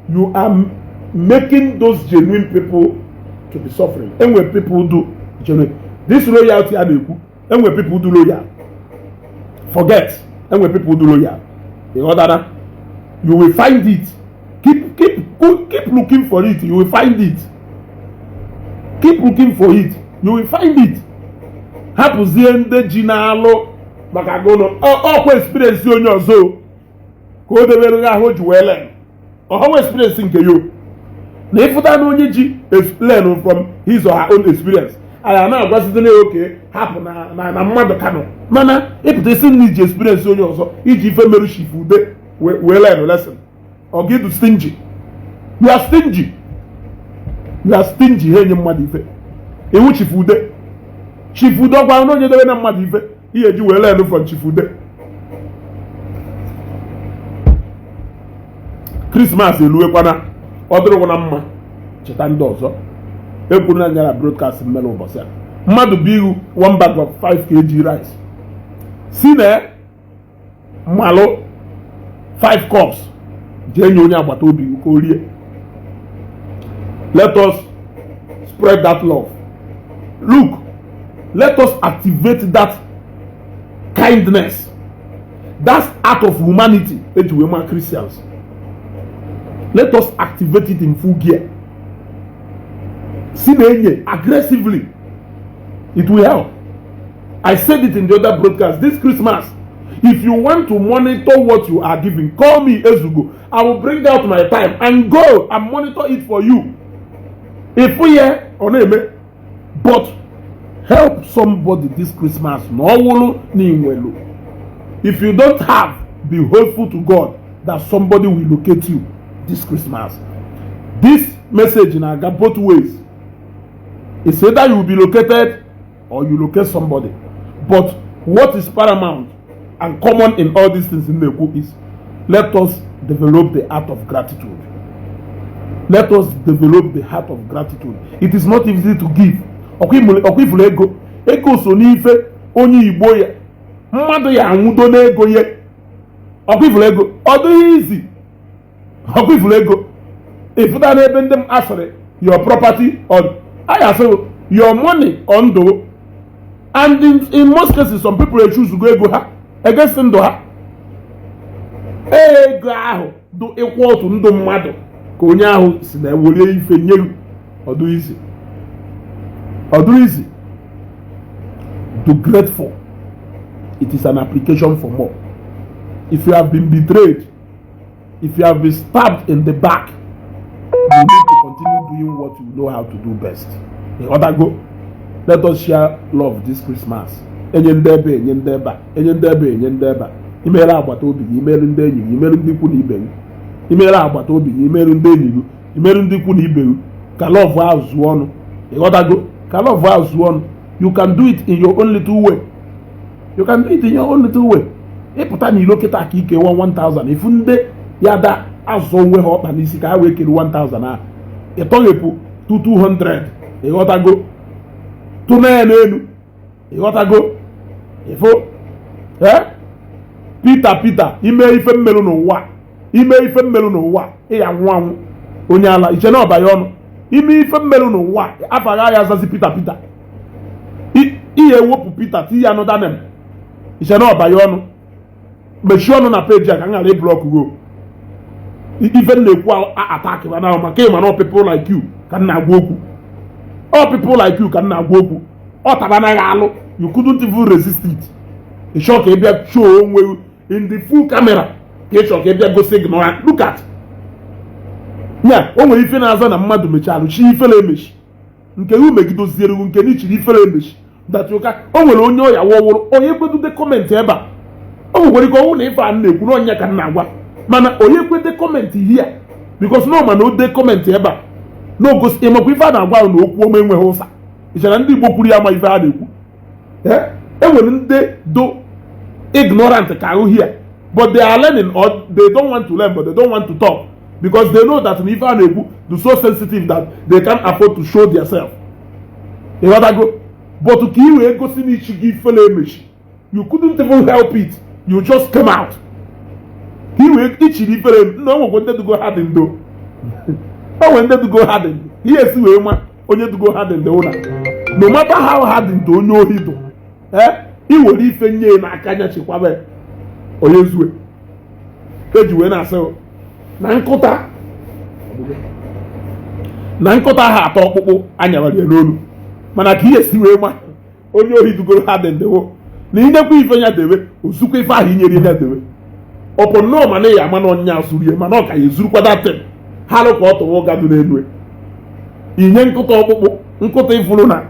[SPEAKER 1] you are making those genuine people to be suffering. Enwe people do genuine. This loyalty a na-ekwu, enwe people do loyal. Forget, enwe people do loyal. Ịghọtara? You will find it. Keep looking for it, you will find it. Keep looking for it, you will find it. Hapụzie ndị ji na-alụ maka gụnụ ọkwa experience onye ọzọ ka o debere gị ahụ o ji wee learn ọhọwa experience nke ya o. Na ịfụta na onye ji learn from his or her own experience. Anyị na-agwazide na oke hapụ na mmadụ ka nọ, mana ịpụta isi na iji experience onye ọzọ, iji ife merụ Chief Ude wee learn lesson. Ọ gị dị stingy. You are stingy, you are stingy. Ha enye mmadụ ife iwu. Chief Ude, Chief Ude, ọgwa na onye debe na mmadụ ife ihe eji wee learn from Chief Ude. Christmas eluwekwana, ọ dịrịkwana mma. Cheta ndị ọzọ ekwuru na nyara broadcast mmere ụbọchị a. Mmadụ bụ ihu one bag of 5 kg rice, si na mmalụ 5 cups jee nye onye agbata obi ka o rie. Let us spread that love. Look, let us activate that kindness, that act of humanity eji wee ma Christians. Let us activate it in full gear. Si na-enye aggressively, it will help. I said it in the other broadcast. This Christmas, if you want to monitor what you are giving, call me Ezugo. I will bring out my time and go and monitor it for you. If we hear ọ na-eme, but help somebody this Christmas. Na ọ wụrụ na inwelu, if you don't have, be hopeful to God that somebody will locate you this Christmas. This message na-aga both ways. It's either you will be located or you locate somebody, but what is paramount and common in all these things in na-ekwu is, let us develop the art of gratitude. Let us develop the heart of gratitude. It is not easy to give. Ọkwa ifuru ego, ego so n'ife onye Igbo ya mmadụ ya anwụdo n'ego ya. Ọkwa ifuru ego, ọ dịghị izi. Ọkwa ifuru ego, ịfụta n'ebe ndị m asịrị your property on I asị your money on ndụ. And in most cases, some people choose go ego ha against ndụ ha. Ego ahụ dụ ịkwụ otu ndụ mmadụ ka onye ahụ si na ewelie ife nyelu. Ọdụ izi, ọdụ izi. To grateful, it is an application for more. If you have been betrayed, if you have been stabbed in the back, you need to continue doing what you know how to do best. Ịghọtago? Let us share love this Christmas. Enye ndị ebe, enye ndị ebe a, enye ndị ebe, enye ndị ebe a. Imere agbata obi gị, imerụ ndị enyi gị, imerụ ndị ikwu na ibe gị. Imere agbata obi gị, imerụ ndị enyi gị, imerụ ndị ikwu na ibe gị, ka love ahụ zuo ọnụ. Ịghọtago? Ka love ahụ zuo ọnụ. You can do it in your own little way. You can do it in your own little way. Ịpụta n'ilo kịta ka ikewa 1000, ifu ndị ya da azụ onwe ha ọkpa n'isi ka ha wee kere 1000 ahụ, ịtọghepụ 200. Ịghọtago? Tụna ya n'elu. Ịghọtago? Ịfụ ee, Peter, Peter, ime ife mmerụ n'ụwa, ime ife mmerụ n'ụwa, ị ya nwụ anwụ. Onye ala iche na ọba ya ọnụ. Ime ife mmerụ n'ụwa, afaghị ya azazi Peter. Peter, ihe ewepụ Peter, tinye ya another name. Iche na ọba ya ọnụ. Mechie ọnụ na peji a ka m ghara ị block go. Ife m na-ekwu attack ba na maka ịma na people like you ka m na-agwa okwu. All people like you ka m na-agwa okwu. Ọ taba anaghị alụ. You couldn't even resist it. Ị chọọ ka ị bịa show onwe gị in the full camera, ka ị chọọ ka ị bịa gosi gị n'ọra. Look at ya. O nwere ife na-aza na mmadụ mechalụ chi ifere emechi nke gị megidoziere gị nke n'ichiri ifere emechi that you can. O nwere onye ọya wọwụrụ onye kwedude comment ebe a. O nwekwara ike ọnwụ na ife a na-ekwu n'ọnya ka m na-agwa, mana onye kwede comment here, because no mana o dee comment ebe a na ogosi ịmakwa ife a na-agwa ahụ na okwu ọma enweghị ụsa. Ịchara ndị Igbo kwuru ya ama ife a na-ekwu. E nwere ndị do ignorant ka ahụ here, but they are learning, or they don't want to learn, but they don't want to talk because they know that na ife a na-ekwu do so sensitive that they can't afford to show themselves. Ịghọtago? But ka ị wee gosi n'ichi gị ifele emechi, you couldn't even help it, you just came out ka ị wee ichiri ifele na o nwekwa ndị dugo ha dị ndo. O nwere ndị dugo ha dị ndo. Ihe esi wee ma onye dugo ha dị ndo ụna, no matter how hard ndo onye ohi dụ, ee, i were ife nye ya n'aka anya chekwaba ya, onye zue eji wee na-asị na nkụta na nkụta ha atọ ọkpụkpụ anyawara ya n'olu. Mana ka ihe si wee ma onye ohi dugoro ha dị ndewo na inyekwa ife ya dewe ozukwa ife ahụ inyere ya dewe ọpụ nnọọ, mana ya ama na ọnya zuru ya, mana ọ ka ya ezurukwa datin ha lụ ka ọ tụwa ụga dị n'elu. Inye nkụta ọkpụkpụ, nkụta ifuru na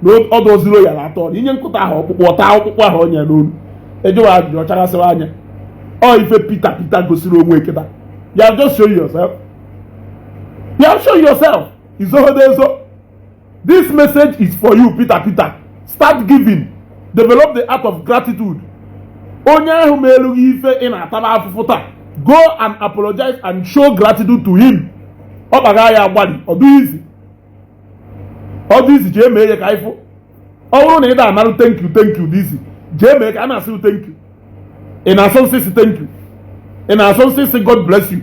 [SPEAKER 1] Na ọ doziro ya atọ inye nkụta ahụ ọkpụkpụ, ọta ọkpụkpụ ahụ onye n'olu ejewa ajụjụ ọchaghasịrị anya. Ọ ife Peter Peter gosiri onwe kịta ya. Just show yourself, you have show yourself. Izohodo ezo. This message is for you, Peter Peter. Start giving, develop the art of gratitude. Onye ahụ ma elughị ife ị na-ataba afụfụ taa, go and apologize and show gratitude to him. Ọ kpaga ya agbalị ọdụ izi, ọdụ izi. Jee mee ya ka ịfụ. Ọ bụrụ na ị da-analụ thank you, thank you dị izi, jee mee ka a na-asị thank you. Ị na-asọ nsị si thank you, ị na-asọ nsị si God bless you.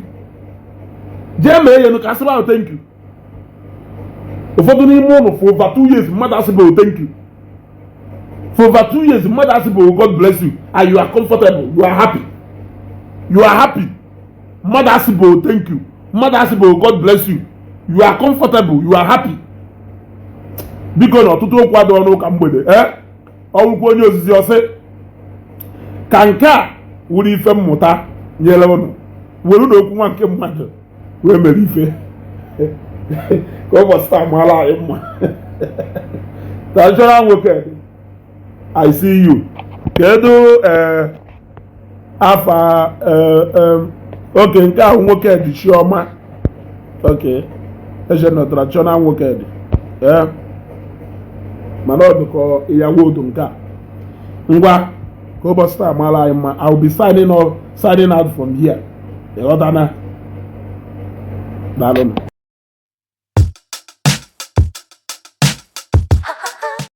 [SPEAKER 1] Jee mee ya nụ ka asịba ahụ thank you. Ụfọdụ n'ime ụlọ, for over 2 years, mmadụ asịbeghị thank you. For over 2 years, mmadụ asịbeghị God bless you, and you are comfortable, you are happy, you are happy. Mmadụ asịbeghị thank you, mmadụ asịbeghị God bless you, you are comfortable, you are happy. Biko, na ọtụtụ okwu adịghị n'ụka mgbede. Ee, ọwụkwa onye ozizi ọsị ka nke a wuru ife mmụta nyere ụnụ were na okwu nwa nke mmadụ wee mere ife. Ka ụbọchị taa maara anyị mma. Traditional nwoke, I see you. Kedu ee afa ee oke nke ahụ? Nwoke dị chiọma. Oke eche na traditional nwoke dị ee, mana ọ dịka ịyawo odo nke a. Ngwa, ka ụbọchị taa mara anyị mma. I will be signing off, signing out from here. Ịghọtana? Daalụnụ.